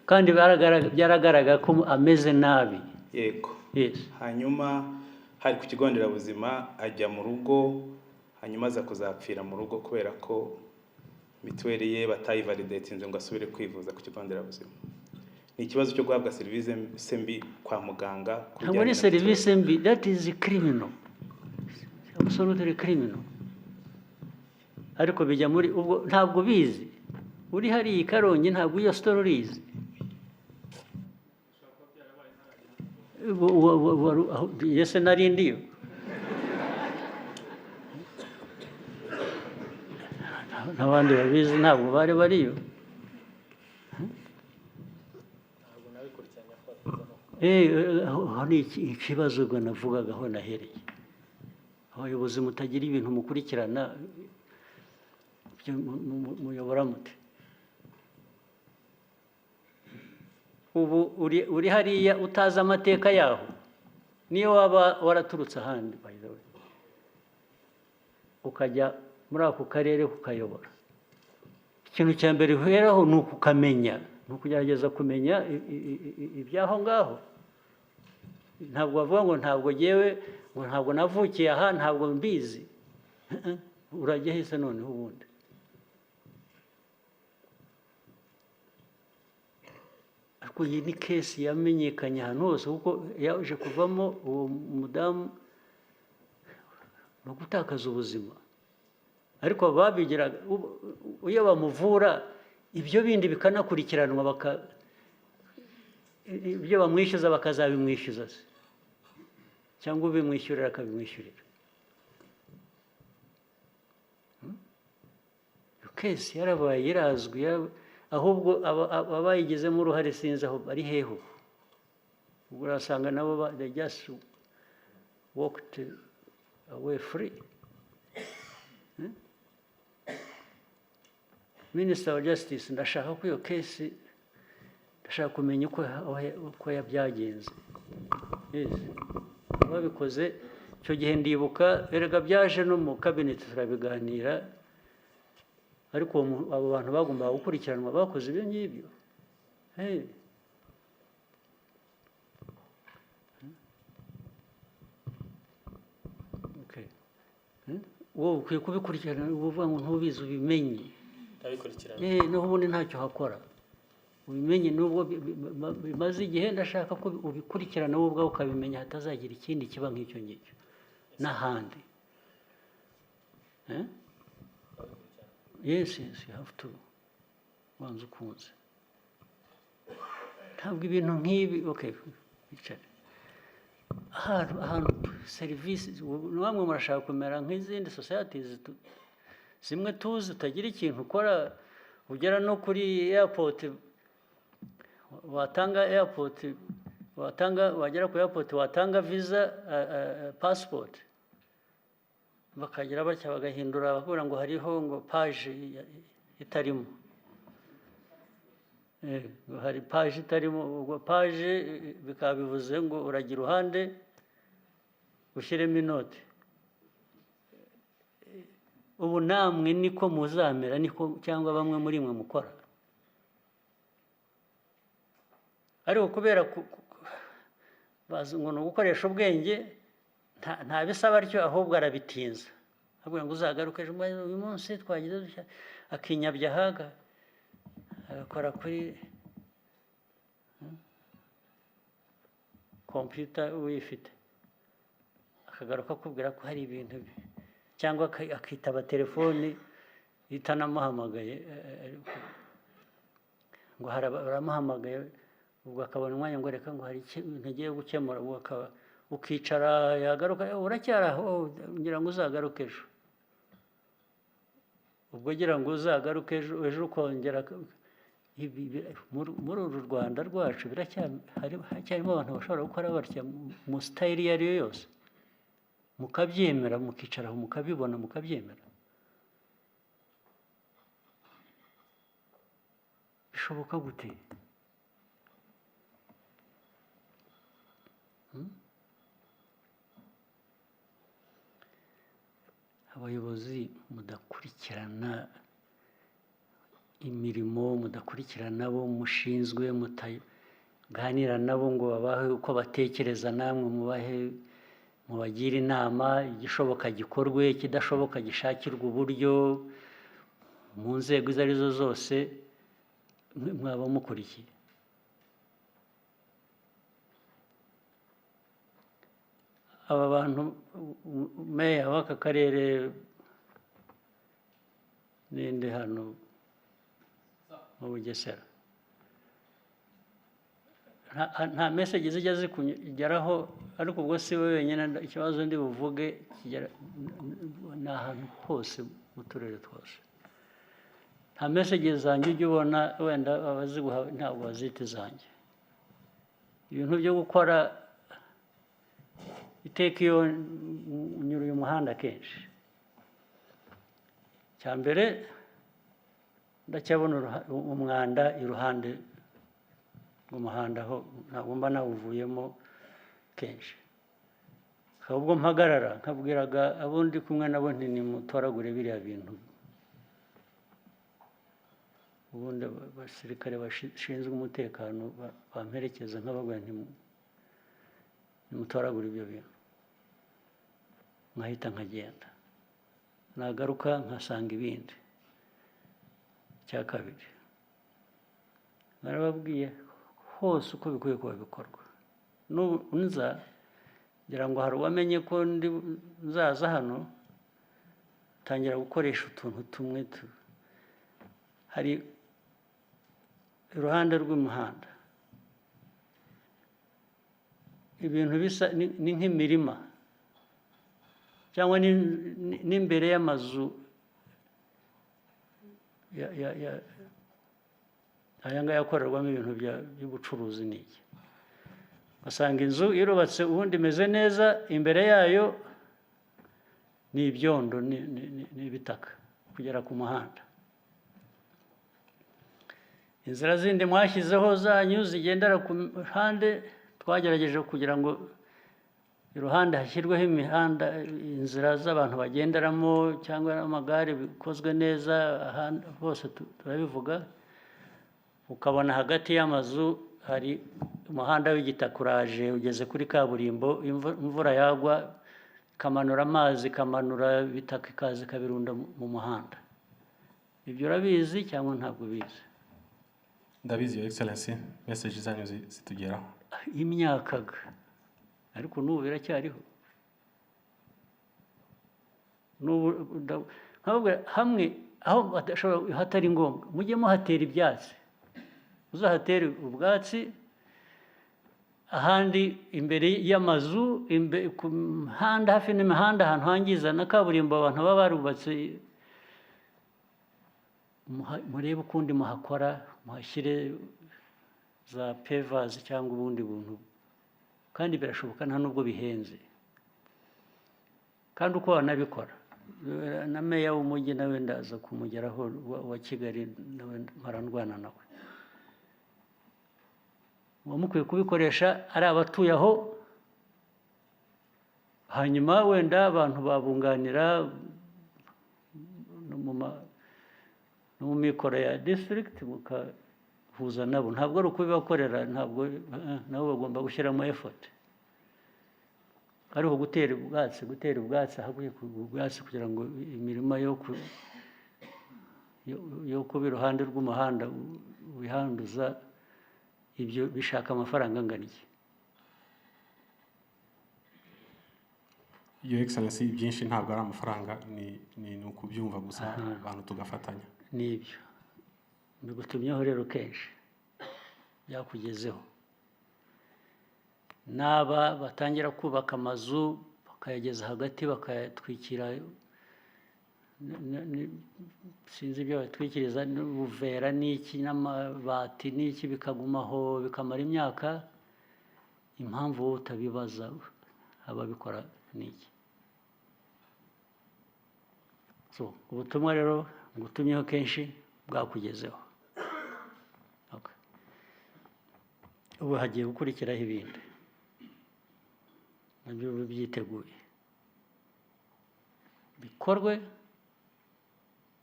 kandi byaragaragara ko ameze nabi. Yego. Yes. Hanyuma hari ku kigo nderabuzima, ajya mu rugo, hanyuma aza kuzapfira mu rugo kubera ko mituweli ye batayivalidatinze ngo asubire kwivuza ku kigo nderabuzima. Ni ikibazo cyo guhabwa serivisi mbi kwa muganga ku Ntabwo ari bijyanye na serivisi mbi, that is criminal, absolutely criminal. Ariko bijya muri ubwo ntabwo bizi. Uri hariya i Karongi, ntabwo iyo story urizi? Yese, nari ndiyo n'abandi babizi ntabwo bari bariyo. Aho ni ikibazo ubwo navugaga, aho nahereye. Abayobozi mutagira ibintu mukurikirana, ibyo muyobora mute? Ubu uri hariya utazi amateka yaho, niyo waba waraturutse ahandi, by the way, ukajya muri ako karere kukayobora, ikintu cya mbere uheraho ni ukukamenya, ni ukugerageza kumenya iby'aho ngaho. Ntabwo bavuga ngo ntabwo ngewe, ngo ntabwo navukiye aha, ntabwo mbizi. Urajya hese noneho ubundi? Ariko iyi ni case yamenyekanye ahantu hose, kuko yaje kuvamo uwo mudamu ni ugutakaza ubuzima. Ariko babigiraga iyo bamuvura, ibyo bindi bikanakurikiranwa, ibyo bamwishyuza bakazabimwishyuza se, cyangwa ubimwishyurira akabimwishyurira. Iyo case yarabaye, irazwi, ahubwo abayigizemo uruhare sinzi aho bari hehe ubu. Ubwo urasanga nabo they just walked away free. Minister wa Justice, ndashaka ko iyo case, ndashaka kumenya uko byagenze. Yes. Ababikoze, Icyo gihe ndibuka, erega byaje no mu cabinet turabiganira, ariko abo bantu bagombaga gukurikiranwa bakoze ibyo ngibyo. Hey. Okay. Wowe ukwiye kubikurikirana, uvuga ngo ntubizi, ubimenye. Ndabikurikirana. Naho ubundi ntacyo hakora. Ubimenye nubwo bimaze igihe, ndashaka ko ubikurikirana wowe ubwawe ukabimenya, hatazagira ikindi kiba nk'icyo ngicyo n'ahandi. Yes, you have to. Wanze ukunze. Ntabwo ibintu nk'ibi, okay, bicare. Ahantu serivisi, namwe murashaka kumera nk'izindi societies zimwe tuzi, utagira ikintu ukora, ugera no kuri airport, watanga airport, watanga, wagera ku airport watanga visa, passport, bakagira batya bagahindura, bakubwira ngo hariho ngo page itarimo. Ngo hari page itarimo, ubwo page bikaba bivuze ngo uragira iruhande ushyiremo inoti. Ubu namwe niko muzamera, niko cyangwa bamwe muri mwe mukora, ariko kubera bazi ngo ni ugukoresha ubwenge, nta bisaba atyo, ahubwo arabitinza, avuga ngo uzagaruke ejo, uyu munsi twagize dutya, akinyabya ahaga agakora kuri kompiyuta uyifite, akagaruka akubwira ko hari ibintu cyangwa akitaba telefoni itanamuhamagaye, ngo baramuhamagaye, ubwo akabona umwanya ngo reka ngo hari ikintu agiye gukemura, ubwo akaba ukicara, yagaruka, uracyari aho, ngira ngo uzagaruke ejo, ubwo ngira ngo uzagaruke ejo, ejo ukongera muri uru Rwanda rwacu haracyarimo abantu bashobora gukora batya mu style iyo ari yo yose, mukabyemera, mukicara aho mukabibona, mukabyemera. Bishoboka gute? Abayobozi mudakurikirana imirimo, mudakurikirana abo mushinzwe, mutaganira nabo ngo babahe uko batekereza, namwe mubagire inama, igishoboka gikorwe, ikidashoboka gishakirwe uburyo mu nzego izo arizo zose, mwaba mukurikiye. Aba bantu, meya w'aka karere ninde hano mu Bugesera, nta message zijya zikugeraho, ariko ubwo si we wenyine, ikibazo ndi buvuge kigera ni ahantu hose mu turere twose. Nta message zanjye ujya ubona, wenda abaziguha ntabwo bazita izanjye. Ibintu byo gukora iteka iyo nyura uyu muhanda kenshi, cya mbere ndacyabona umwanda iruhande rw'umuhanda, aho ntabwo mba nawuvuyemo kenshi, ahubwo mpagarara nkabwiraga abo ndi kumwe nabo nti nimutoragure biriya bintu. Ubundi abasirikare bashinzwe umutekano bamperekeza nkababwira nti nimutoragure ibyo bintu, nkahita nkagenda, nagaruka nkasanga ibindi. Icya kabiri narababwiye hose uko bikwiye kuba bikorwa. N'ubu nza ngira ngo hari uwamenye ko ndi nzaza hano, tangira gukoresha utuntu tumwe hari iruhande rw'umuhanda ibintu bisa ni nk'imirima cyangwa n'imbere y'amazu aya ngaya akorerwamo ibintu by'ubucuruzi n'iki. Ugasanga inzu irubatse ubundi imeze neza, imbere yayo ni ibyondo, ni ibitaka kugera ku muhanda. Inzira zindi mwashyizeho zanyu zigendera ku ruhande, twagerageje kugira ngo Iruhande hashyirweho imihanda, inzira z'abantu bagenderamo cyangwa amagare bikozwe neza, ahandi hose turabivuga. Ukabona hagati y'amazu hari umuhanda w'igitaka uraje ugeze kuri kaburimbo, imvura yagwa ikamanura amazi, ikamanura ibitaka, ikaza ikabirunda mu muhanda. Ibyo urabizi cyangwa ntabwo ubizi? Ndabizi, Your Excellency, message zanyu zitugeraho. Imyaka ga, ariko n'ubu biracyariho. N'ubu nkababwira hamwe aho badashobora, hatari ngombwa, mujye muhatera ibyatsi, uzahatere ubwatsi. Ahandi imbere y'amazu, ku mihanda, hafi n'imihanda, ahantu hangiza na kaburimbo, abantu baba barubatse, murebe ukundi muhakora, muhashyire za pavers cyangwa ubundi buntu. Kandi birashoboka, nta nubwo bihenze. Kandi uko wanabikora, na meya w'umujyi nawe ndaza kumugeraho, wa Kigali, nawe mpora ndwana nawe. Muba mukwiye kubikoresha ari abatuye aho, hanyuma wenda abantu babunganira no mu mikoro ya district, mukahuza nabo. Ntabwo ari ukubibakorera, ntabwo nabo bagomba gushyiramo effort. Ariko gutera ubwatsi ahakwiye ubwatsi, kugira ngo imirima yo kuba iruhande rw'umuhanda wihanduza, ibyo bishaka amafaranga angana iki? Your Excellency, byinshi ntabwo ari amafaranga, ni ukubyumva gusa, abantu tugafatanya. Nibyo mbigutumyeho rero kenshi, byakugezeho. N'aba batangira kubaka amazu bakayageza hagati, bakayatwikira sinzi ibyo batwikiriza, n'ubuvera n'iki n'amabati n'iki, bikagumaho bikamara imyaka. Impamvu wowe utabibaza ababikora ni iki? So ubutumwa rero ngutumyeho kenshi bwakugezeho. Okay. Ubu hagiye gukurikiraho ibindi, nabyo ube byiteguye, bikorwe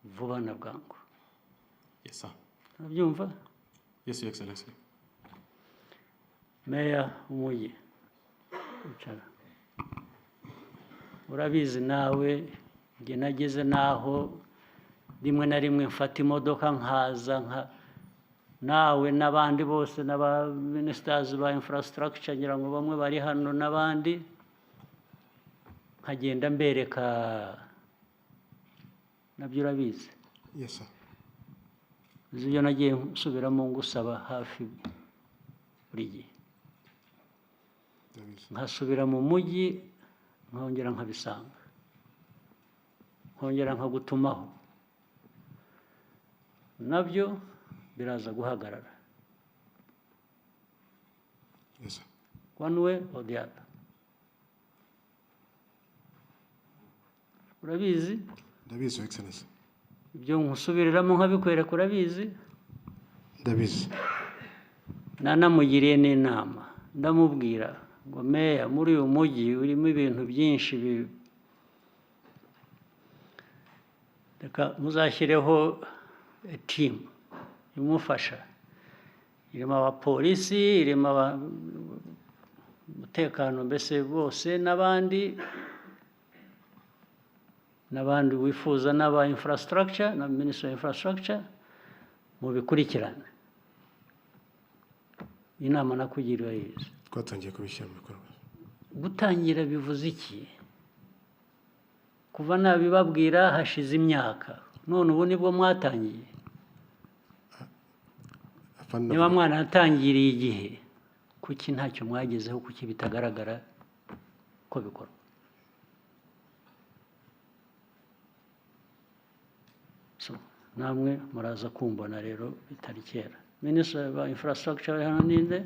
vuba na bwangu. Yes, sir. Urabyumva? Yes, Your Excellency. Meya w'umujyi, icara. Urabizi nawe, njye nageze n'aho rimwe na rimwe mfata imodoka nkaza nka nawe n'abandi bose n'aba ministers ba infrastructure, ngira ngo bamwe bari hano n'abandi, nkagenda mbereka. Nabyo urabizi. Yes, sir. Uzi ibyo nagiye nsubiramo ngusaba hafi buri gihe. Ndabizi. Nkasubira mu mujyi, nkongera nkabisanga, nkongera nkagutumaho, nabyo biraza guhagarara. Yes, sir. One way or the other. Urabizi. Ndabizi, Your Excellency. Ibyo nkusubiriramo nkabikwereka, urabizi. Ndabizi. Nanamugiriye n'inama, ndamubwira ngo: "Meya, muri uyu mujyi urimo ibintu byinshi, reka muzashyireho team imufasha, irimo abapolisi, irimo umutekano, mbese bose n'abandi n'abandi wifuza, n'aba infrastructure na minister wa infrastructure, mubikurikirane." Inama nakugiriye urayizi. Twatangiye kubishyira mu bikorwa. Gutangira bivuze iki? Kuva nabibabwira hashize imyaka, none ubu nibwo mwatangiye? Afande, Niba mwaratangiriye igihe, kuki ntacyo mwagezeho? Kuki bitagaragara ko bikorwa? So namwe muraza kumbona rero bitari kera. Minisitiri wa infrastructure ari hano ninde?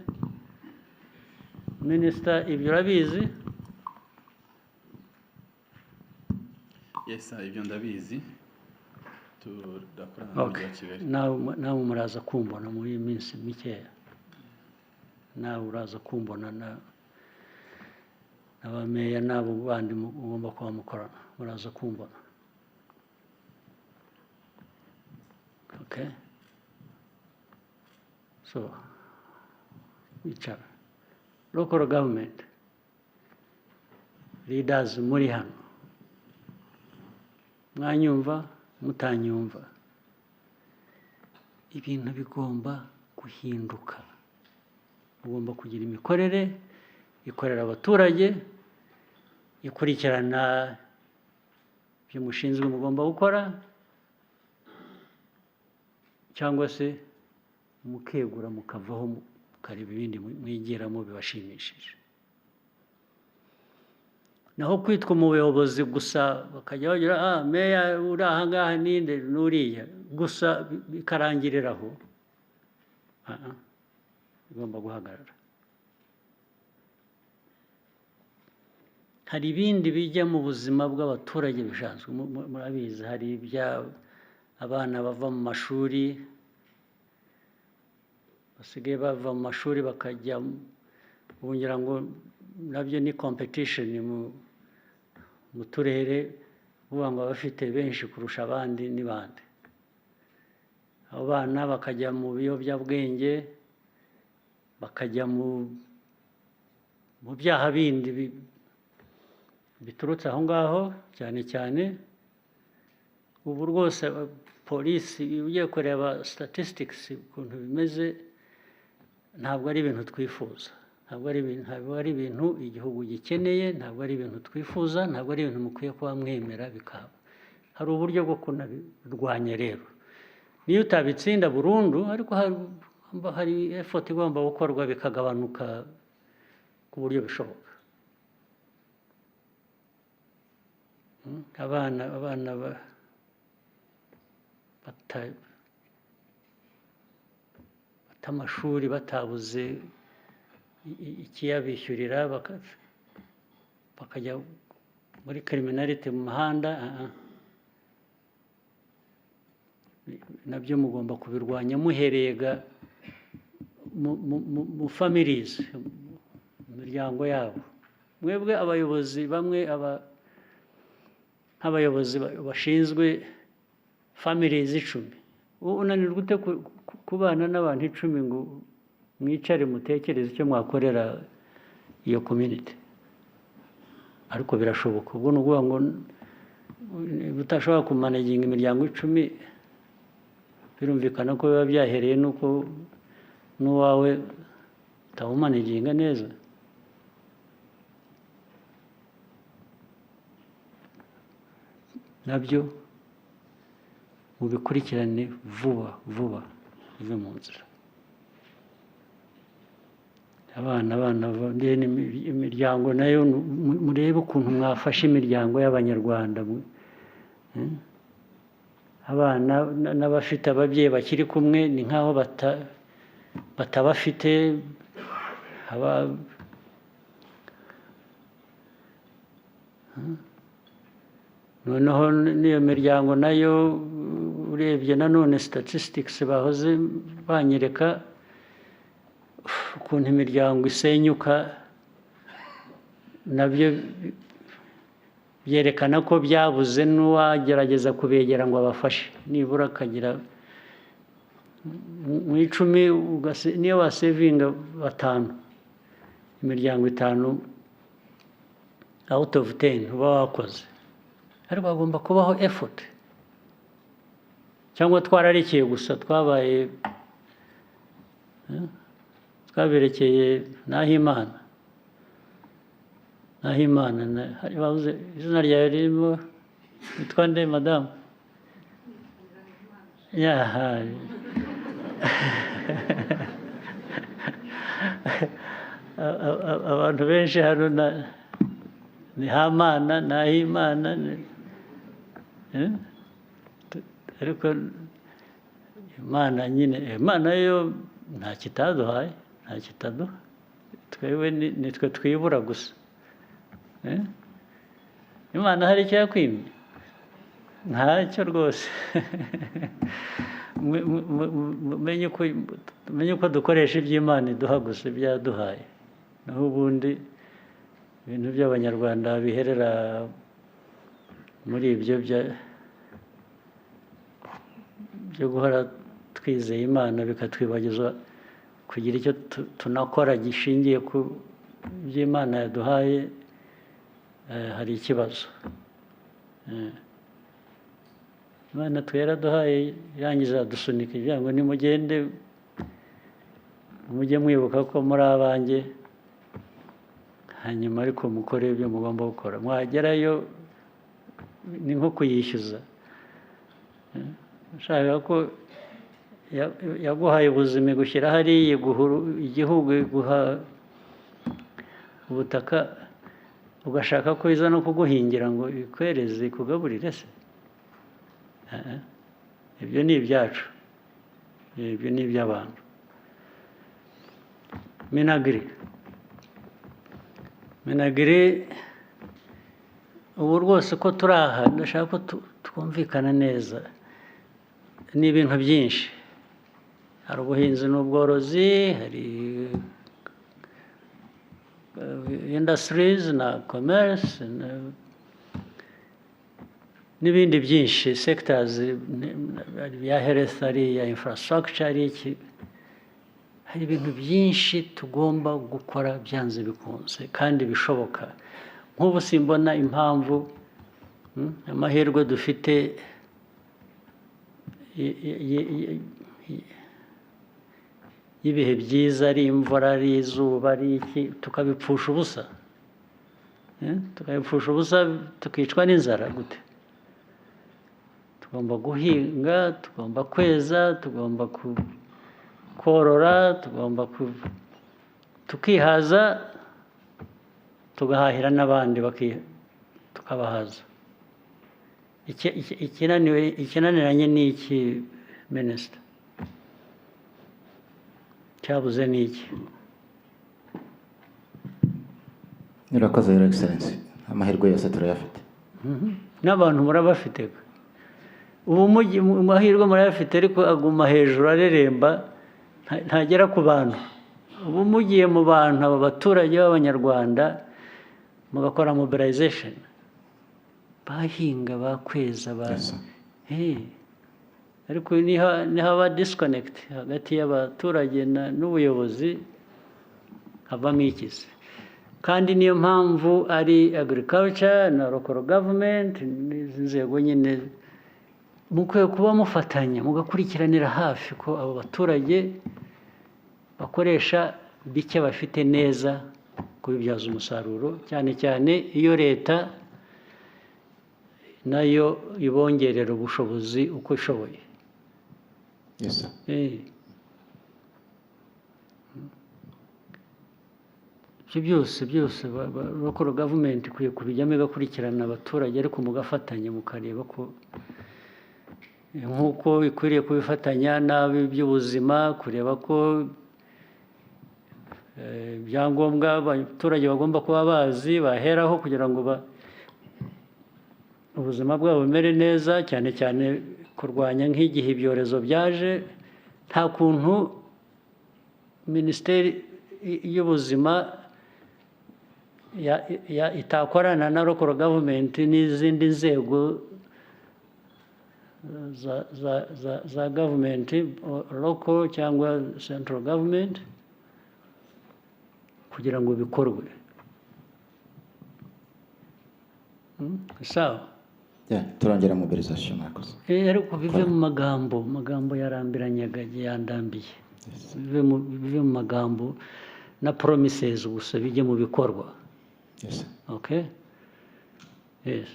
Minisita, ibyo urabizi? Yes sir, ibyo ndabizi, turakorana n'umujyi wa Kigali. Nawe muraza kumbona muri iyi minsi mikeya, nawe uraza kumbona na N'abameya n'abo bandi mugomba kuba mukorana, muraza kumbona. Okay, so wicara. Local government leaders muri hano, mwanyumva mutanyumva, ibintu bigomba guhinduka. Ugomba kugira imikorere ikorera abaturage, ikurikirana ibyo mushinzwe mugomba gukora, cyangwa se mukegura mukavaho mukareba ibindi mwigiramo bibashimishije. Naho kwitwa umuyobozi gusa, bakajya bagira meya uri aha ngaha ninde n'uriya gusa, bikarangirira aho, bigomba guhagarara. Hari ibindi bijya mu buzima bw'abaturage bisanzwe, murabizi. Hari ibya abana bava mu mashuri, basigaye bava mu mashuri bakajya, ubu ngira ngo nabyo ni competition mu turere, uvuga ngo abafite benshi kurusha abandi ni bande. Abo bana bakajya mu biyobyabwenge, bakajya mu byaha bindi biturutse aho ngaho cyane cyane. Ubu rwose polisi, ugiye kureba statistics ukuntu bimeze, ntabwo ari ibintu twifuza, ntabwo ari ibintu igihugu gikeneye, ntabwo ari ibintu twifuza, ntabwo ari ibintu mukwiye kuba mwemera bikaba. Hari uburyo bwo kunabirwanya rero, niyo utabitsinda burundu, ariko hari effort igomba gukorwa bikagabanuka ku buryo bishoboka. Abana bata amashuri, batabuze ikiyabishyurira, bakajya muri criminality mu muhanda. Nabyo mugomba kubirwanya muhereye mu families, mu miryango yabo. Mwebwe abayobozi bamwe, nk'abayobozi bashinzwe families 10, unanirwa ute kubana n'abantu 10 ngo mwicare mutekereze icyo mwakorera iyo community? Ariko birashoboka. Ubwo ni ukuvuga ngo utashobora kumanaginga imiryango 10, birumvikana ko biba byahereye nuko n'uwawe utawumanaginga neza. Nabyo mubikurikirane vuba vuba, bive mu nzira. Abana, imiryango nayo murebe ukuntu mwafashe imiryango y'Abanyarwanda. Abana n'abafite ababyeyi bakiri kumwe ni nk'aho batabafite. Noneho n'iyo miryango nayo urebye nanone statistics bahoze banyereka ukuntu imiryango isenyuka, nabyo byerekana ko byabuze n'uwagerageza kubegera ngo abafashe, nibura akagira mu 10, niyo wasevinga 5, imiryango 5 out of 10 uba wakoze. Ariko hagomba kubaho effort, cyangwa twararekeye gusa, twabaye twaberekeye Nahimana. Nahimana, hari bavuze izina ryawe ririmo, witwa nde madamu? Yaha. Abantu benshi hano ni Hamana, Nahimana, ariko Imana nyine, Imana yo nta kitaduhaye, nta kitaduha. Twebwe nitwe twibura gusa. Imana hari icyo yakwimye? Ntacyo rwose. Mumenye uko dukoresha iby'Imana iduha gusa, ibyo yaduhaye. Naho ubundi Ibintu by'Abanyarwanda biherera muri ibyo byo guhora twizeye Imana, bikatwibagiza kugira icyo tunakora gishingiye ku byo Imana yaduhaye, hari ikibazo. Imana twe yaraduhaye, irangiza dusunika igira ngo nimugende, mujye mwibuka ko muri abanjye, hanyuma ariko mukore ibyo mugomba gukora. Mwagerayo ni nko kuyishyuza. Ushaka ko yaguhaye ubuzima, igushyira hariya, iguha igihugu, iguha ubutaka, ugashaka ko iza no kuguhingira ngo ikwereze, ikugaburire se? Ibyo ni ibyacu, ibyo ni iby'abantu. MINAGRI, MINAGRI, ubu rwose ko turi aha, ndashaka ko twumvikana neza. Ni ibintu byinshi: hari ubuhinzi n'ubworozi, hari industries na commerce n'ibindi byinshi, sectors ya health, ari iya infrastructure, ari iki. Hari ibintu byinshi tugomba gukora byanze bikunze kandi bishoboka. Nk'ubu simbona impamvu, amahirwe dufite y'ibihe byiza, ari imvura, ari izuba, ari iki, tukabipfusha ubusa. Tukabipfusha ubusa, tukicwa n'inzara gute? Tugomba guhinga, tugomba kweza, tugomba korora, tugomba tukihaza, tugahahira n'abandi, tukabahaza. Ikinaniranye ni iki, minisita? Cyabuze ni iki? Murakoze, Your Excellency, amahirwe yose turayafite. N'abantu murabafite. Ubu mu mahirwe murayafite, ariko aguma hejuru areremba, ntagera ku bantu. Ubu mugiye mu bantu, aba baturage b'Abanyarwanda, mugakora mobilization, bahinga, bakweza ba Yes, sir. Hey. Ariko nihaba disconnect hagati y'abaturage n'ubuyobozi, havamo ikize. Kandi niyo mpamvu ari agriculture na local government n'izi nzego nyine mukwiye kuba mufatanya, mugakurikiranira hafi ko abo baturage bakoresha bike bafite neza, kubibyaza umusaruro, cyane cyane iyo leta nayo ibongerera ubushobozi uko ishoboye. Yes, sir. Ibyo byose local government ikwiye kubijyamo, igakurikirana abaturage, ariko mugafatanya, mukareba ko nk'uko ikwiriye kubifatanya n'ab'iby'ubuzima, kureba ko ibyangombwa abaturage bagomba kuba bazi baheraho kugira ngo ubuzima bwabo bumere neza, cyane cyane kurwanya nk'igihe ibyorezo byaje. Nta kuntu minisiteri y'ubuzima itakorana na local government n'izindi nzego za government, local cyangwa central government, kugira ngo bikorwe. Sawa. Yeah, turongera mobilisation, murakoze. Ariko bive mu magambo. Amagambo yarambiranyaga, yandambiye. Bive mu magambo na promises gusa, bijye mu bikorwa. Yes, sir. Okay, yes,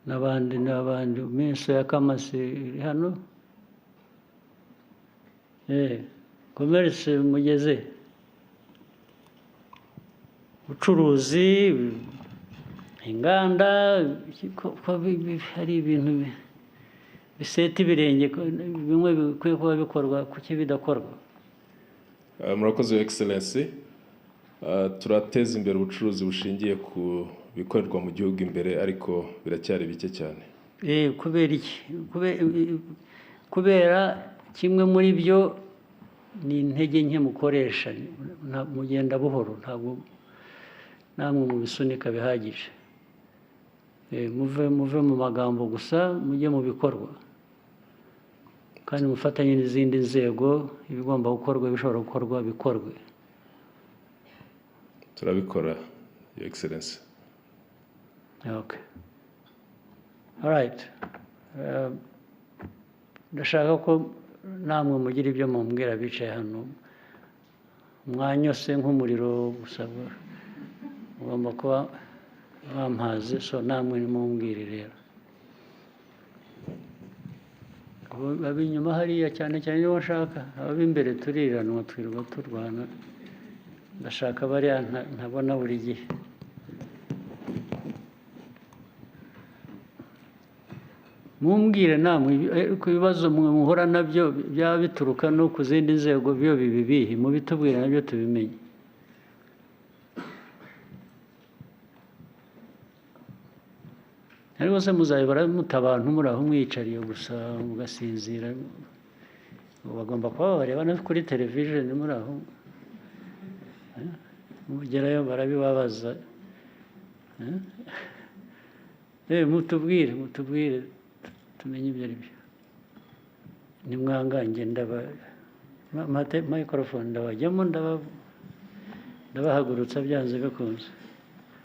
n'abandi, n'abandi. Minister ya commerce iri hano. Commerce mugeze ubucuruzi, inganda, ko hari ibintu biseta ibirenge, ko bimwe bikwiye kuba bikorwa, kuki bidakorwa? Murakoze, Your Excellency. Turateza imbere ubucuruzi bushingiye ku bikorerwa mu gihugu imbere, ariko biracyari bike cyane. Kubera iki? Kubera kimwe muri byo ni intege nke mukoresha, mugenda buhoro, ntabwo Namwe mubisunika bihagije. Muve mu magambo gusa, mujye mu bikorwa, kandi mufatanye n'izindi nzego. Ibigomba gukorwa, bishobora gukorwa, bikorwe. Turabikora, Your Excellency. Okay. All right. Ndashaka ko namwe mugira ibyo mumbwira bicaye hano. Mwanyose nk'umuriro gusa, mugomba kuba mwampaze, so namwe nimumbwire rero. Ab'inyuma hariya cyane cyane nibo nshaka, ab'imbere turiranwa, twirirwa turwana. Ndashaka bariya ntabona buri gihe. Mumbwire namwe ku bibazo mwe muhura nabyo, byaba bituruka no ku zindi nzego, byo bibi bihe, mubitubwire nabyo tubimenye. Ariko se muzabibara mute abantu muri aho mwiyicariye gusa mugasinzira? Bagomba kuba babareba no kuri television muri aho. Mugerayo barabibabaza. Mutubwire tumenye ibyo ari byo. Nimwangange ndaba microphone, ndabajyamo, ndabahagurutsa byanze bikunze.